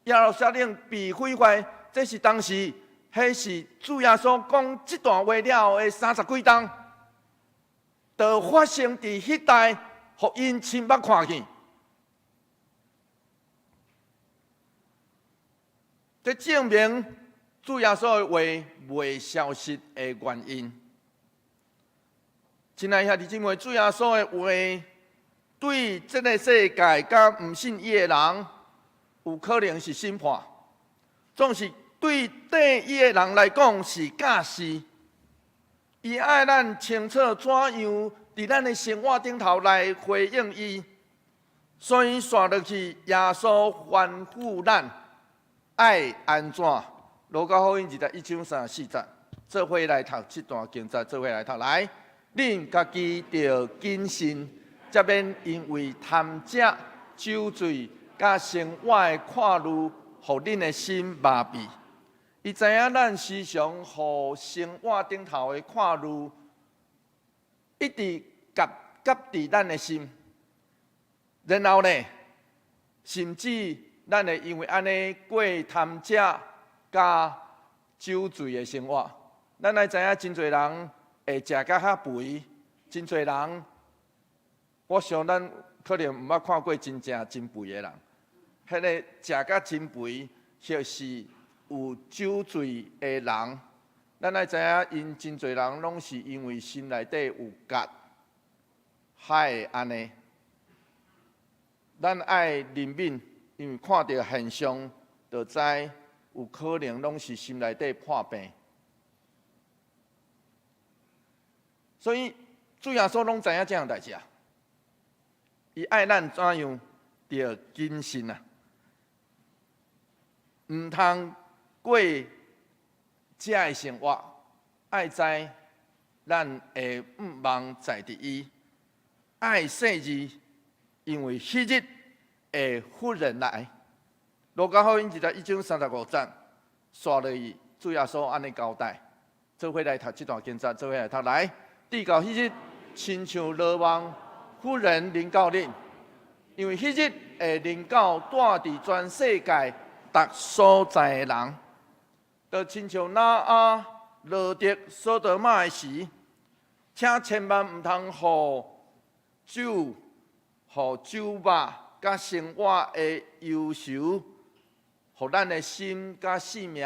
耶路撒冷被毀壞，這是當時，彼是主耶穌講這段話了後的三十幾冬，就發生佇彼代，予𪜶親目看見。這證明主耶穌的話袂消失的原因。親愛兄弟姊妹，主耶穌的話對這个世界佮毋信伊的人，有可能是審判；總是對綴伊的人來講是教示。伊愛咱清楚怎樣佇咱的生活頂頭來回應伊，所以紲落去，耶穌吩咐咱愛按怎？路加福音21章34節，做伙來讀這段經節，做伙來讀來。恁家己著謹慎，才免因為貪食、酒醉、佮生活的看慮，予恁的心麻痹。伊知影咱時常予生活頂頭的看慮，一直夾夾佇咱的心，然後呢，甚至咱會因為按呢過貪食佮酒醉的生活。咱愛知影，真濟人會食甲較肥，真濟人，我想咱可能毋捌看過真正真肥的人，彼个食甲真肥，或是有酒醉的人，咱愛知影，𪜶真濟人攏是因為心內底有結，才會按呢。咱愛憐憫，因為看著現象，就知有可能攏是心內底破病。所以主耶穌攏知影這項代誌啊！伊愛咱怎樣著謹慎啊？毋通過這个生活，愛知咱的向望在佇伊，愛細膩，因為彼日會忽然來。路加福音21章35節，煞落去主耶穌按呢交代，做伙來讀這段經節，做伙來讀來。直到彼日，親像羅網忽然臨到恁，因為彼日會臨到住佇全世界逐所在的人，就親像挪亞、羅得、所多瑪的時，請千萬毋通予酒、予酒肉佮生活的憂愁，予咱的心佮性命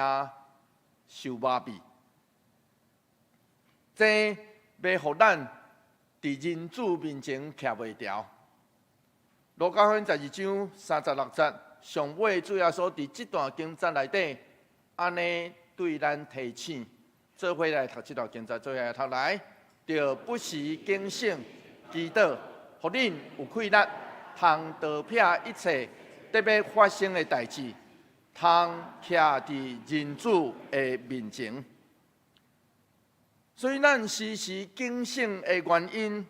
受麻痹。這欲予咱佇人子面前徛袂牢。路加福音12章36節，上尾主耶穌佇這段經節內底，按呢對咱提醒，做伙來讀這段經節，做伙來讀來，著不時警醒祈禱，予恁有氣力，通逃避一切得欲發生的代誌，通徛佇人子的面前。所以，咱時時警醒的原因，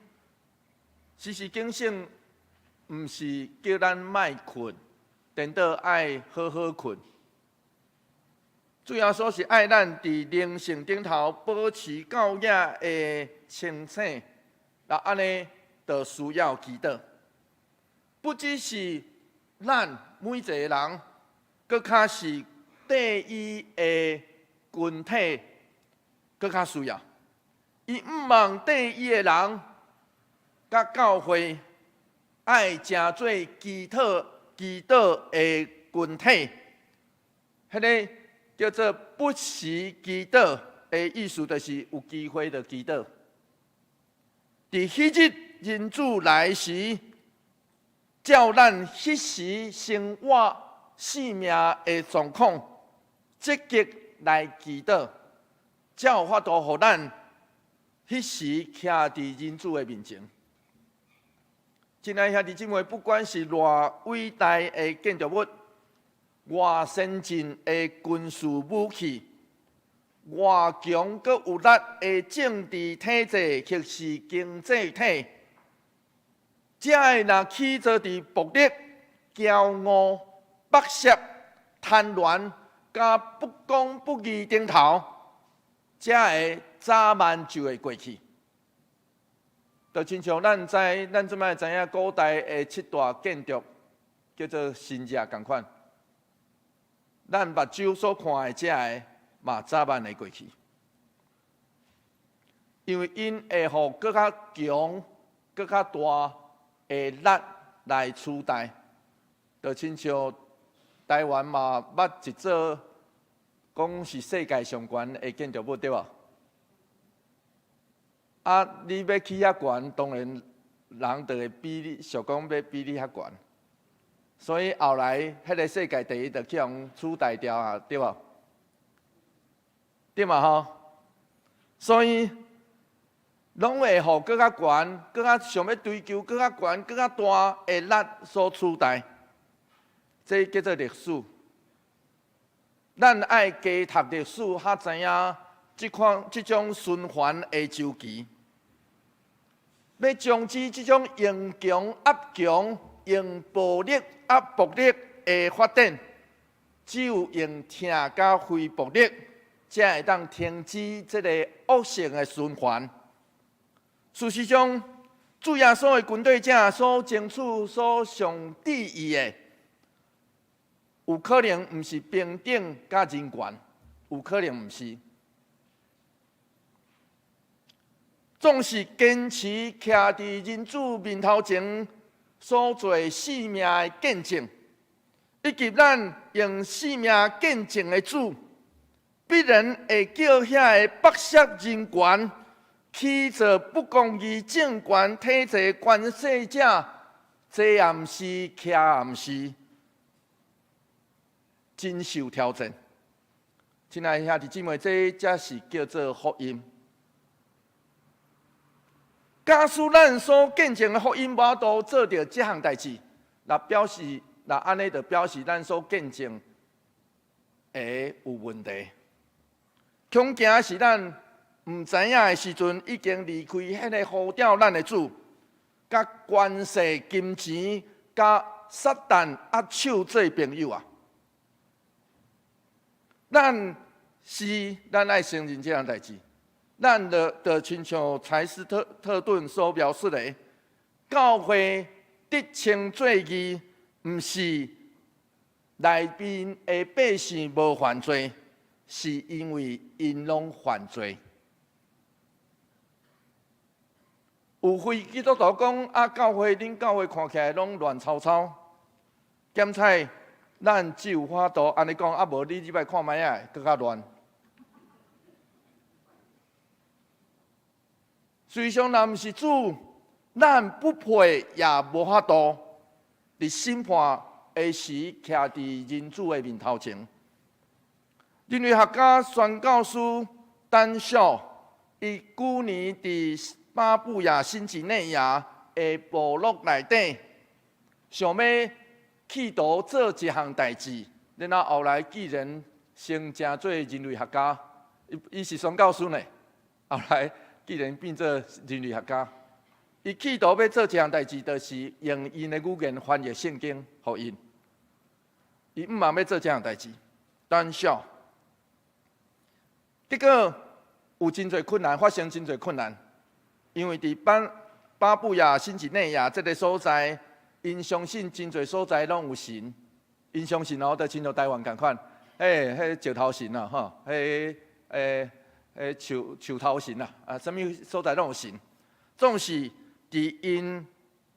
時時警醒，毋是叫咱莫睏，顛倒愛好好睏。主耶穌是愛咱佇靈性頂頭保持夠額的清醒，那按呢，就需要祈禱。不只是咱每一個人，閣較是綴伊的群體，閣較需要。伊向望綴伊的人，佮教會愛成做祈禱祈禱的群體，彼个叫做不時祈禱的意思，就是有機會就祈禱。佇彼日人子來時，照咱彼時生活性命的狀況，積極來祈禱，才有法度予咱彼時徛佇人子的面前。親愛兄弟姊妹，不管是偌偉大的建築物，偌先進的軍事武器，偌強閣有力的政治體制或是經濟體，這个若起造佇暴力、驕傲、剝削、貪婪、佮不公不義頂頭，這个早晚就會過去。就親像咱知，咱這擺知影古代的七大建築叫做神社仝款，咱目睭所看的這个嘛，早晚會過去，因為𪜶會予閣較強、閣較大的力來取代。就親像台灣嘛，捌一座講是世界上懸的建築物，對無？啊，你欲起遐懸，當然人就會比你，想講欲比你較懸。所以後來彼个世界第一就去予取代掉啊，對無？對嘛吼？所以攏會予閣較懸、閣較想欲追求、閣較懸、閣較大的力所取代。這叫做歷史。咱愛加讀歷史，才知影這款這種循環的週期。欲終止這種用強壓強、用暴力壓暴力的發展，只有用疼佮非暴力，才會當停止這个惡性的循環。事實上，主耶穌的軍隊者所爭取、所上注意的，有可能毋是平等佮人權，有可能毋是。總是堅持徛佇人子面頭前所做性命的見證，以及咱用性命見證的主，必然會叫遐个剝削人權、起造不公義政權體制權勢者，坐也毋是，徛也毋是，真受挑戰。親愛兄弟姊妹，這才是叫做福音。假使咱所見證的福音無法度做著這項代誌，若表示，若按呢就表示咱所見證會有問題。恐驚是咱毋知影的時陣，已經離開彼個呼召咱的主，佮權勢、金錢、佮撒旦握手做朋友啊！咱是咱愛承認這項代誌，咱就親像柴斯特頓所描述的，教會得稱做義，毋是內面的百姓無犯罪，是因為𪜶攏犯罪。有非基督徒講啊，教會恁教會看起來攏亂糟糟，檢採咱只有法度按呢講，啊無你入來看覓仔，閣較亂。事實上，若毋是主，咱不配也無法度佇審判的時徛佇人子的面頭前。人類學家宣教師丹少，伊舊年佇巴布亞新幾內亞的部落內底，想欲企圖做一項代誌，然後後來居然成成做人類學家，伊伊是宣教師呢，後來居然變做人類學家。伊企圖欲做一項代誌，就是用𪜶的語言翻譯聖經予𪜶。伊毋茫欲做這項代誌，膽小。結果有真濟困難，發生真濟困難，因為佇巴布亞新幾內亞這个所在，𪜶相信真濟所在攏有神，𪜶相信哦，就親像台灣仝款，彼石頭神啊，吼，彼樹樹頭神啊，啊，啥物所在攏有神，總是佇𪜶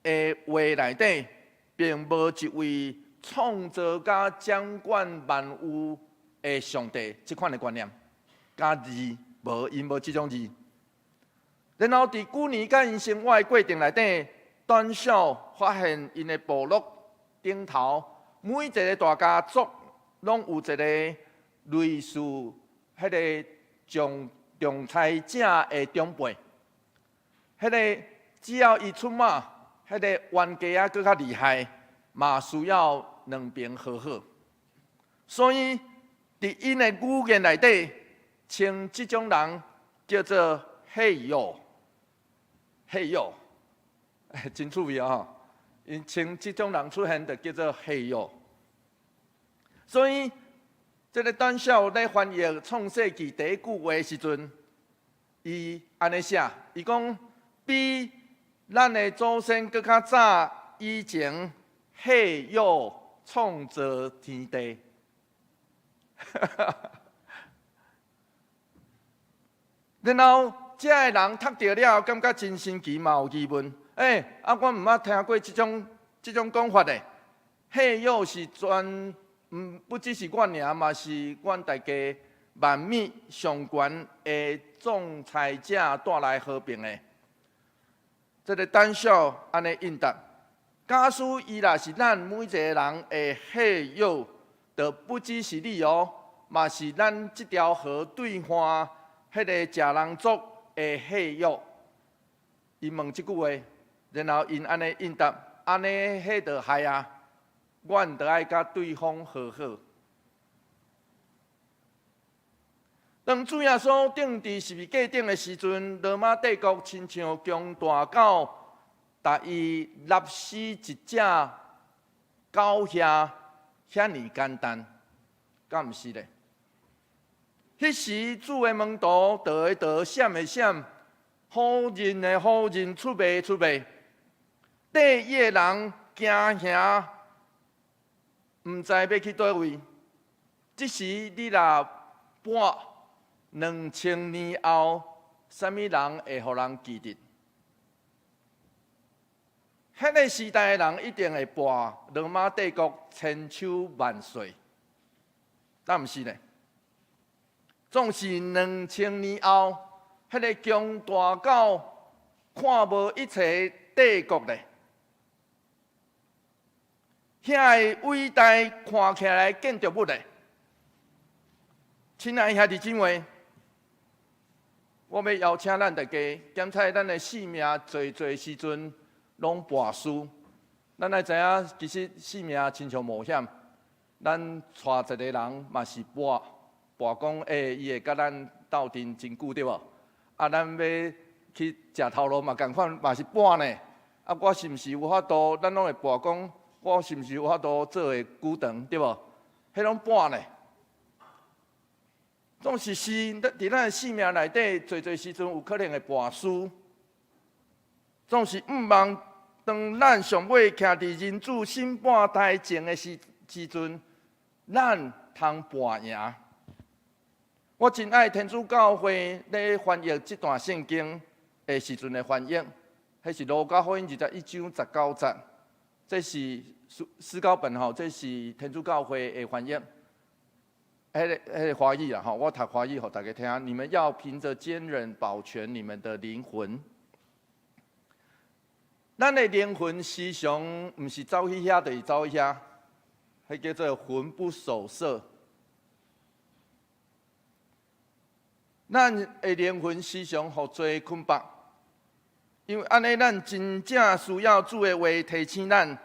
的話內底，並無一位創造佮掌管萬有的上帝這款的觀念，佮字無，𪜶無這種字。然後佇舊年佮𪜶生活的過程內底，短小發現𪜶的部落頂頭每一个大家族攏有一个類似彼个仲仲裁者的長輩。彼个只要伊出馬，彼个冤家仔閣較厲害，嘛需要兩邊和好。所以佇𪜶的語言內底，稱這種人叫做黑友，黑友，真趣味啊！𪜶稱這種人出現，就叫做黑友。所以，這个膽小咧翻譯創世記第一句話的時陣，伊按呢寫，伊講比咱的祖先閣較早以前，黑友創造天地。然後，這个人讀著了後，感覺真神奇，嘛有疑問。欸，啊，我毋捌聽過這種講法咧。黑友是專，毋不只是我爾，嘛是阮大家萬米上懸的仲裁者帶來和平的。這个膽小按呢應答，假使伊若是咱每一个人的黑友，就不只是你哦，嘛是咱這條河對岸彼个食人族的黑友。伊問這句話，然後𪜶按呢應答，按呢彼就害啊，阮就愛佮對方和好。當主耶穌釘佇十字架頂的時陣，羅馬帝國親像強大狗，共伊勒死一隻狗遐遐爾簡單，敢毋是咧？彼時主的門徒逃的逃，閃的閃，否認的否認，出賣出賣，綴伊的人驚嚇，毋知欲去佗位。這時你若跋2000年後，啥物人會予人記得？彼个時代的人一定會跋羅馬帝國千秋萬歲，敢毋是咧？總是2000年後，彼个強大到看無一切帝國咧，遐个偉大看起來建築物咧，親愛兄弟姊妹，我欲邀請咱大家檢查咱的性命，濟濟時陣攏跋輸。咱愛知影，其實性命親像冒險，咱帶一个人嘛是跋跋講，伊會佮咱鬥陣真久對無？啊，咱欲去食頭路嘛仝款嘛是跋呢。啊，我是毋是有法度？咱攏會跋講，我是毋是有法度做會久長對無？彼攏跋呢。總是是，佇咱的性命內底，濟濟時陣有可能會跋輸。總是毋望當咱上尾徛佇人子審判台前的時陣，咱通跋贏。我真愛天主教會咧翻譯這段聖經的時陣的翻譯，彼是路加福音21章19節，這是思高本吼，這是天主教會的翻譯。彼個華語啦吼，我讀華語予大家聽。你們要憑著堅忍保全你們的靈魂。咱的靈魂時常毋是走去遐，就是走去遐，彼叫做魂不守舍。咱的靈魂時常予罪捆綁，因為按呢，咱真正需要主的話提醒咱，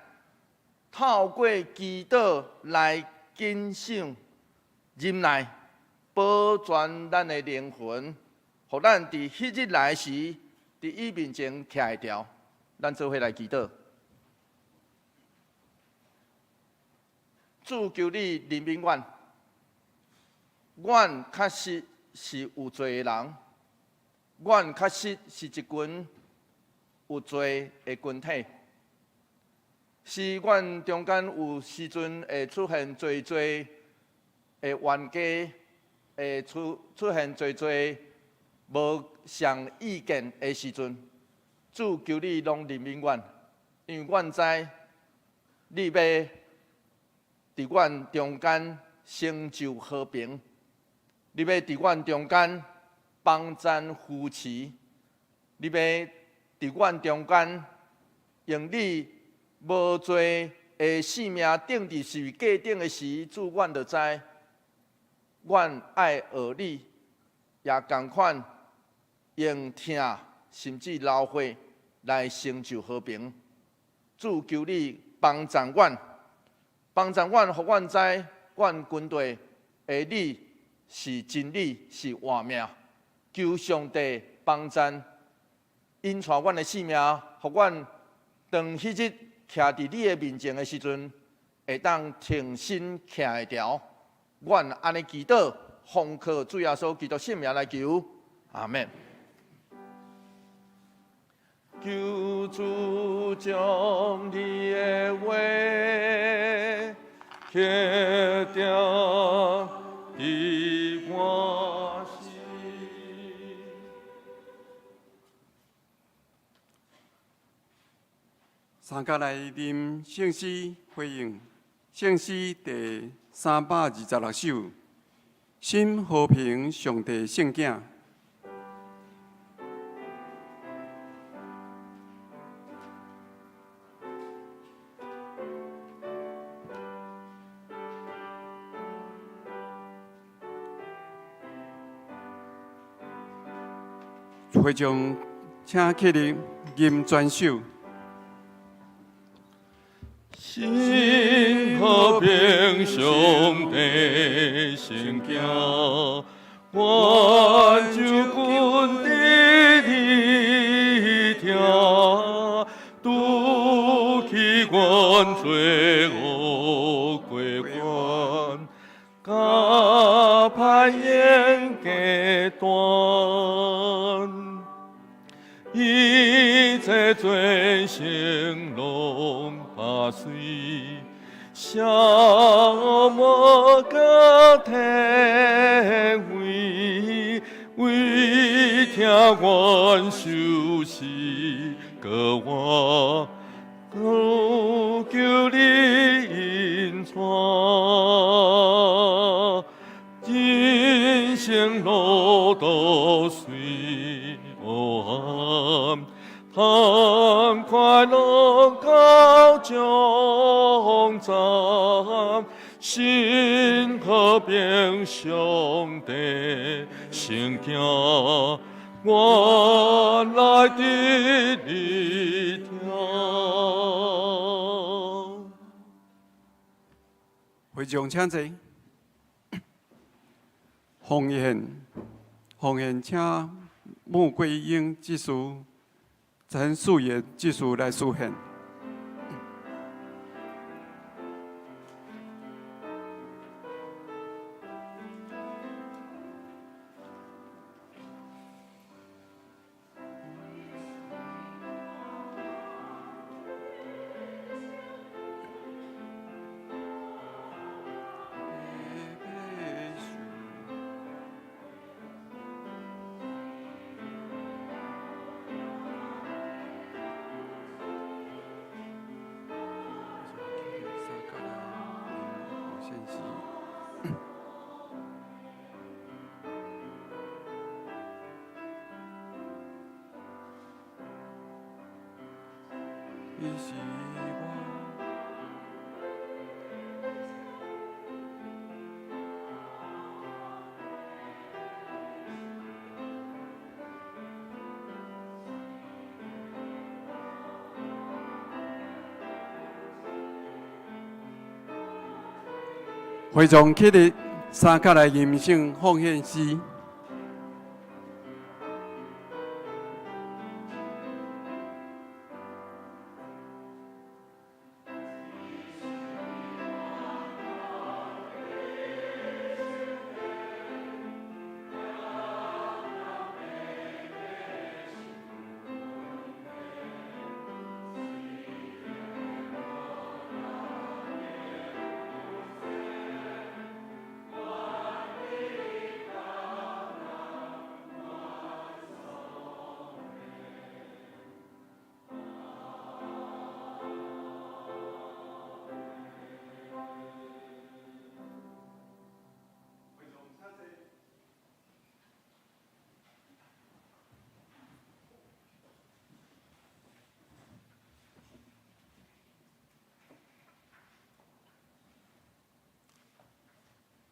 透過祈禱來謹守忍耐，保全咱的靈魂，予咱佇彼日來時，佇伊面前徛會牢。咱做伙來祈禱。主求你憐憫阮，阮確實是有罪的人，阮確實是一群有罪的群體，是阮中間有時陣會出現濟濟的冤家，會出現濟濟無相意見的時陣，主求你攏憐憫阮，因為阮知你欲佇阮中間成就和平，你欲佇阮中間幫贊扶持，你欲佇阮中間用你無罪的性命釘佇十字架頂的時，主阮就知，阮愛學你，也仝款用疼甚至流血來成就和平。主求你幫贊阮，幫贊阮，予阮知，阮軍隊的你是真理，是活命。求上帝幫贊，引帶阮的性命，予阮當彼日徛佇你的面前的時陣，會當挺身徛會牢。阮按呢祈禱，奉靠主耶穌基督聖名來求，阿們。求主將你的話刻定佇我心。三甲來啉聖詩回應，聖詩第326首，心和平上帝聖囝。會眾請起立，吟全首。心和平上帝聖囝，願諸君佇你聽，拄去阮罪惡過犯，佮歹緣隔斷。一切罪性攏破碎，消磨個體會，為聽阮受死過活，求求你引帶，人生路途雖黑暗，通快樂到終站，心和平上帝聖囝，原來佇你疼。會眾請坐。奉獻，奉獻，請穆桂英執事、陳素妍執事來司獻。伊是我。會眾起立，三腳來吟誦奉獻詩。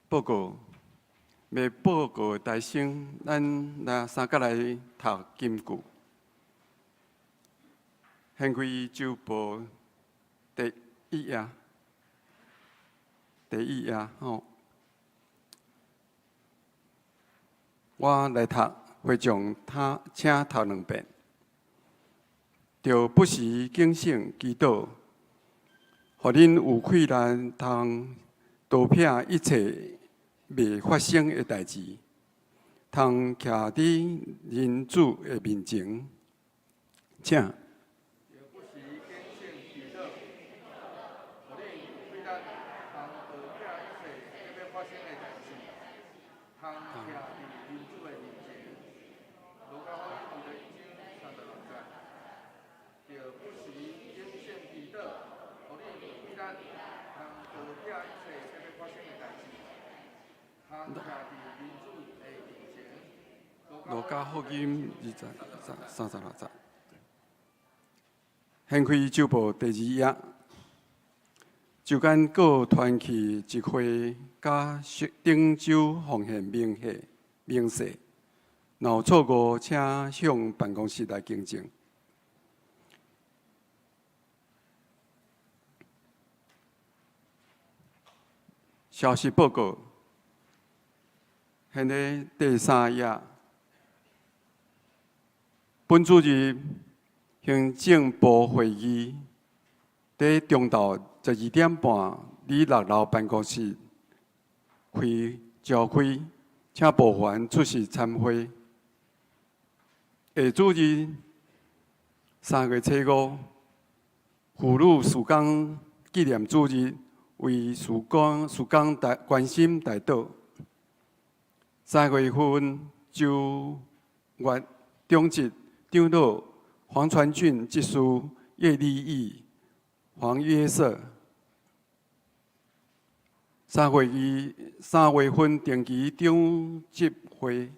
報告，未報告大聲，咱來三角來讀金句。掀開週報第一頁，第一頁吼，我來讀，會眾他請讀兩遍。著不時警醒祈禱，予恁有氣力通逃避一切未發生的代誌，通徛佇人子的面前，請。不時警醒祈禱，予恁有氣力通逃避一切欲發生的代誌，通徛佇人子的面前。路加福音21章36節。著不時警醒祈禱，予恁有氣力通逃避一切欲發生的代誌，通徛佇人子的面前。路加福音20章36節。掀開週報第二頁，周間各團契集會佮頂週奉獻明細明細，若有錯誤，請向辦公室來更正。消息報告，現在第三頁，本主日行政部會議，佇中晝12點半，佇六樓辦公室開召開，請部員出席參會。下主日3月初5，婦女事工紀念主日，為事工事工代關心代禱。3月份周月長執長老黃傳俊執事葉立義、黃約瑟。3月2、3月份定期長執會，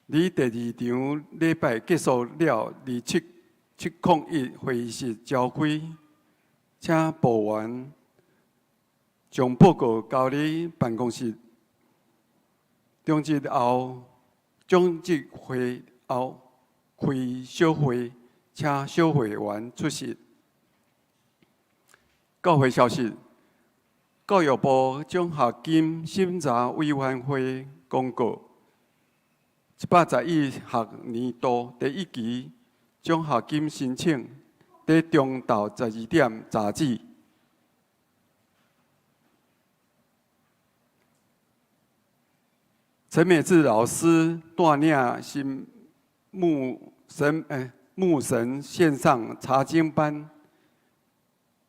佇第二場禮拜結束了，佇70701會議室召開，請部員將報告交予辦公室。長執後，長執會後開小會，請小會員出席。教會消息：教育部獎學金審查委員會公告，111學年度第一期獎學金申請，佇中晝12點截止。陳美智老師帶領新牧神牧神線上查經班，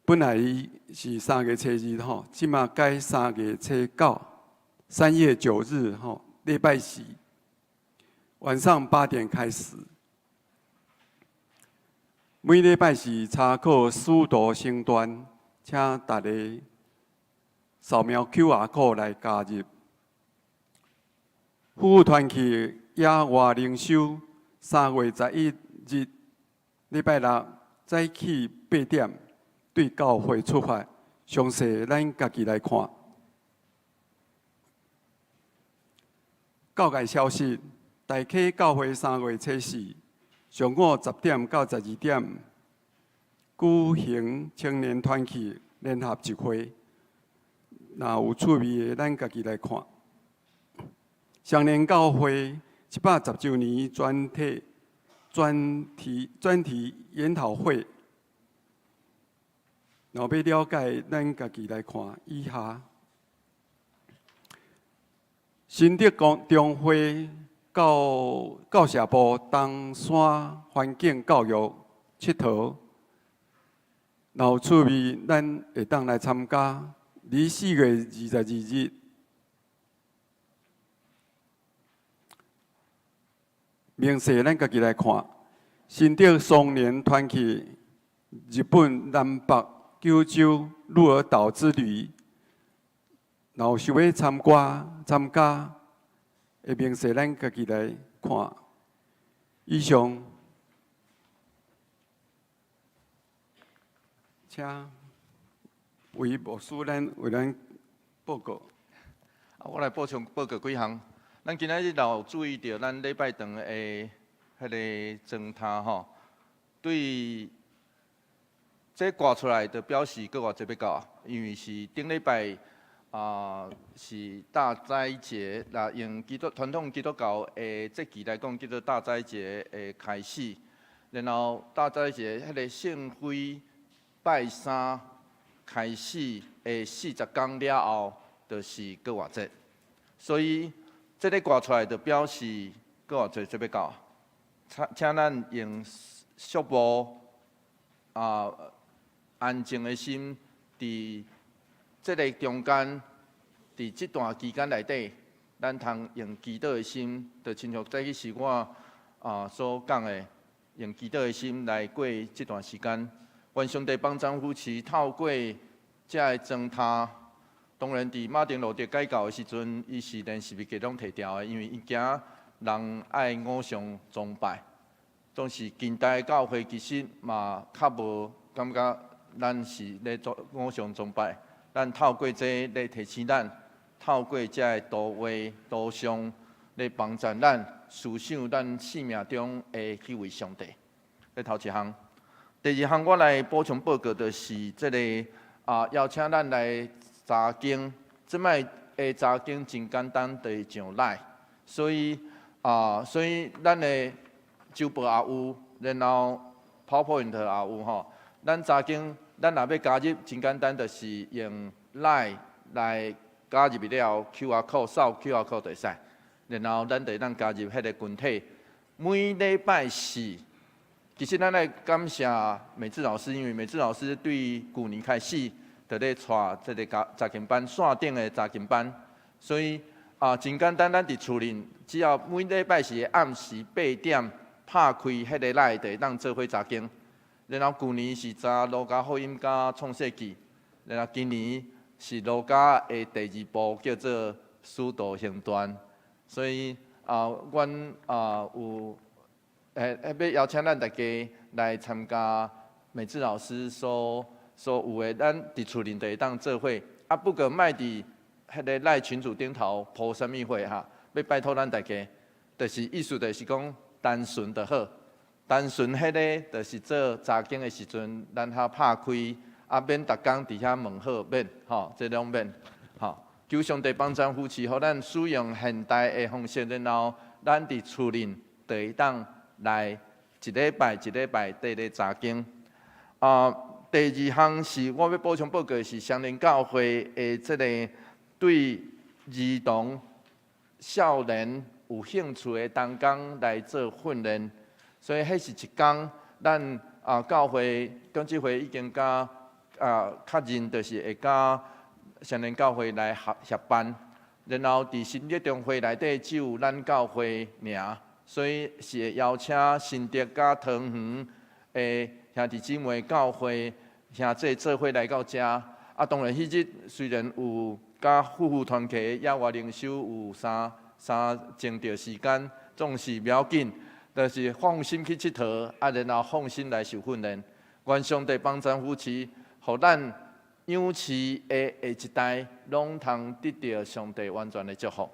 本來是3月初2吼，這馬改3月初9，3月9日吼，禮拜四晚上8點開始。每禮拜四查考使徒行傳，請大家掃描 QR code 來加入。夫婦團契野外靈修，3月11日禮拜六早起8點對教會出發，詳細咱家己來看。教界消息：大溪教會3月初4上午10點到12點舉行青年團契聯合集會。若有趣味的，咱家己來看。雙連教會110週年專題研討會，若欲了解，咱家己來看以下。新竹中會教社部東山環境教育𨑨迌，若有趣味，咱會當來參加。佇4月22日。明細咱家己來看，新竹雙連團契日本南北九州鹿兒島之旅，若有想欲參加的明細，咱家己來看。以上，請魏牧師咱為咱報告。啊，我來補充報告幾項。咱今仔日若有注意著，咱禮拜堂的彼个裝塔吼，對這掛出來就表示閣偌濟欲到，因為是頂禮拜啊是大齋節，若用基督傳統基督教的節期來講，叫做大齋節的開始。然後大齋節彼個聖灰拜三開始的40工了後，就是閣活節。所以這个掛出來就表示閣偌濟節欲到，請咱用肅穆啊安靜的心，佇這个中間，佇這段期間內底，咱通用祈禱的心，就親像早起時我所講的，用祈禱的心來過這段時間。願上帝幫贊扶持，透過這个裝塔。當然，佇馬丁路德改教的時陣，伊是連十字架攏提掉的，因為伊驚人愛偶像崇拜。總是近代教會其實嘛較無感覺咱是咧做偶像崇拜。咱透過這咧提醒咱，透過這个圖畫圖像咧幫助咱思想咱生命中的彼位上帝。這頭一項，第二項我來補充報告，就是這個邀請咱來查經。這擺的查經真簡單，就是上 LINE，所以咱的周報也有，然後 PowerPoint 也有吼。咱查經，咱若欲加入，真簡單，就是用 LINE 來加入了 QR code，掃 QR code 就會使。然後咱就會當加入彼个群體。每禮拜四，其實咱愛感謝美智老師，因為美智老師對舊年開始就咧帶這个查經班，線頂的查經班，所以真簡單，咱佇厝裡只要每禮拜四的暗時8點拍開彼个 LINE，就會當做伙查經。然後舊年是查路加福音佮創世記，然後今年是路加的第二部叫做使徒行傳，所以阮有欲邀請咱大家來參加美智老師所有的，咱佇厝裡就會當做伙。不過莫佇彼个 LINE 群組頂頭鋪啥物貨哈，欲拜託咱大家，就是意思就是講單純就好，單純彼个就是做查經的時陣，咱較拍開，啊免逐工佇遐問好，免吼，這攏免吼。求上帝幫贊扶持，予咱使用現代的方式，然後咱佇厝裡就會當來一禮拜一禮拜綴咧查經。啊，第二項是我欲補充報告的是，雙連教會的這个對兒童、少年有興趣的同工來做訓練，所以彼是一工，咱啊教會長執會已經佮啊確認，就是會佮雙連教會來合協辦，然後佇新竹中會內底只有咱教會爾，所以是會邀請新竹佮桃園的兄弟姊妹教會兄弟做伙來到遮。啊，當然彼日雖然有佮夫婦團契野外靈修有三三鐘著時間，總是袂要緊，就是放心去𨑨迌，啊，然後放心來受訓練。願上帝幫贊扶持，予咱養飼的下一代，攏通得著上帝完全的祝福。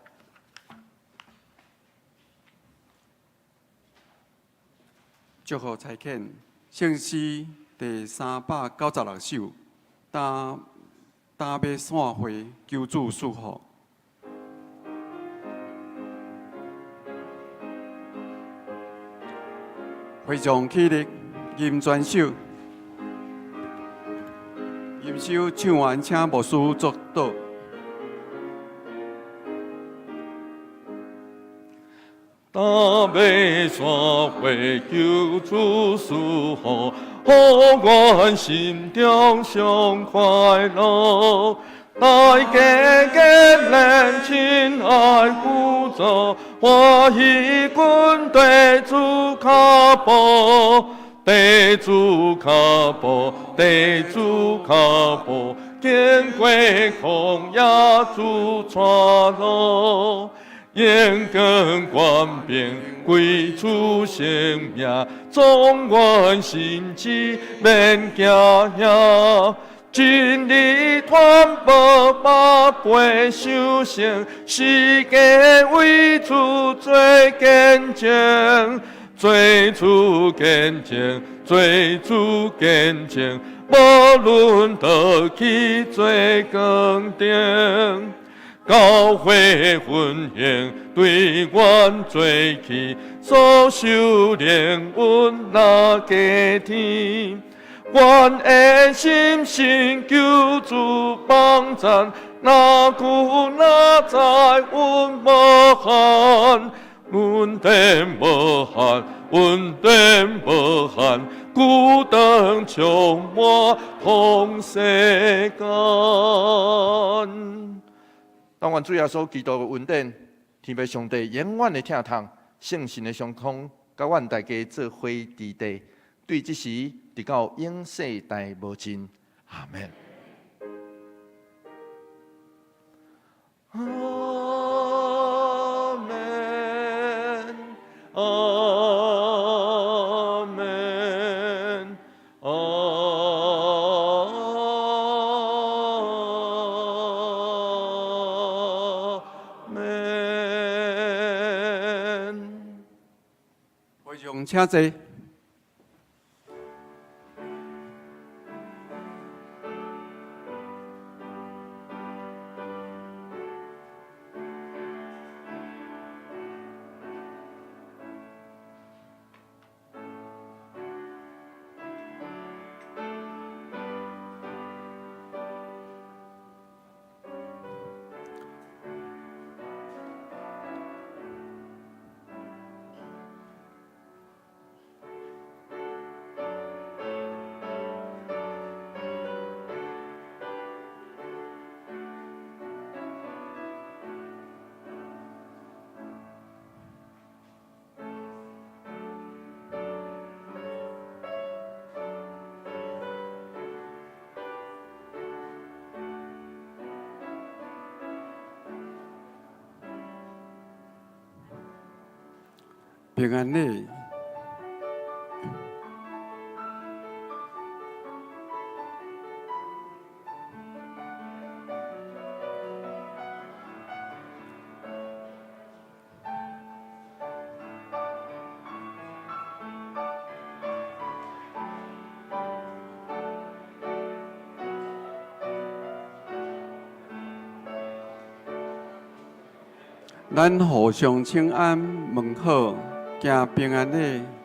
祝福差遣，聖詩第396首，擔擔欲散會，求主賜福。會眾起立，吟全首。吟首唱完，請牧師祝禱。擔欲散會，求主賜福，予阮心中上快樂。大家結連親愛扶助，歡喜跟綴主跤步，綴主跤步，綴主跤步，經過曠野主帶路。眼見權柄歸主聖名，壯阮心志免驚嚇。真理傳播百倍上升，世界為主做見證，做主見證，做主見證，無論倒去做光燈。教會奮興對阮做起，所受靈恩若加添。阮的心信求主幫贊，若久若在阮無憾，恩典無限，恩典無限，孤單充滿通世間。但願主耶穌基督的恩典，天父上帝永遠的疼痛，聖神的相通，佮阮大家做伙佇地，對這時直到永世代無盡。阿門。阿門，阿門，阿門。會眾請坐。平安禮。咱互相請安問好，行平安禮。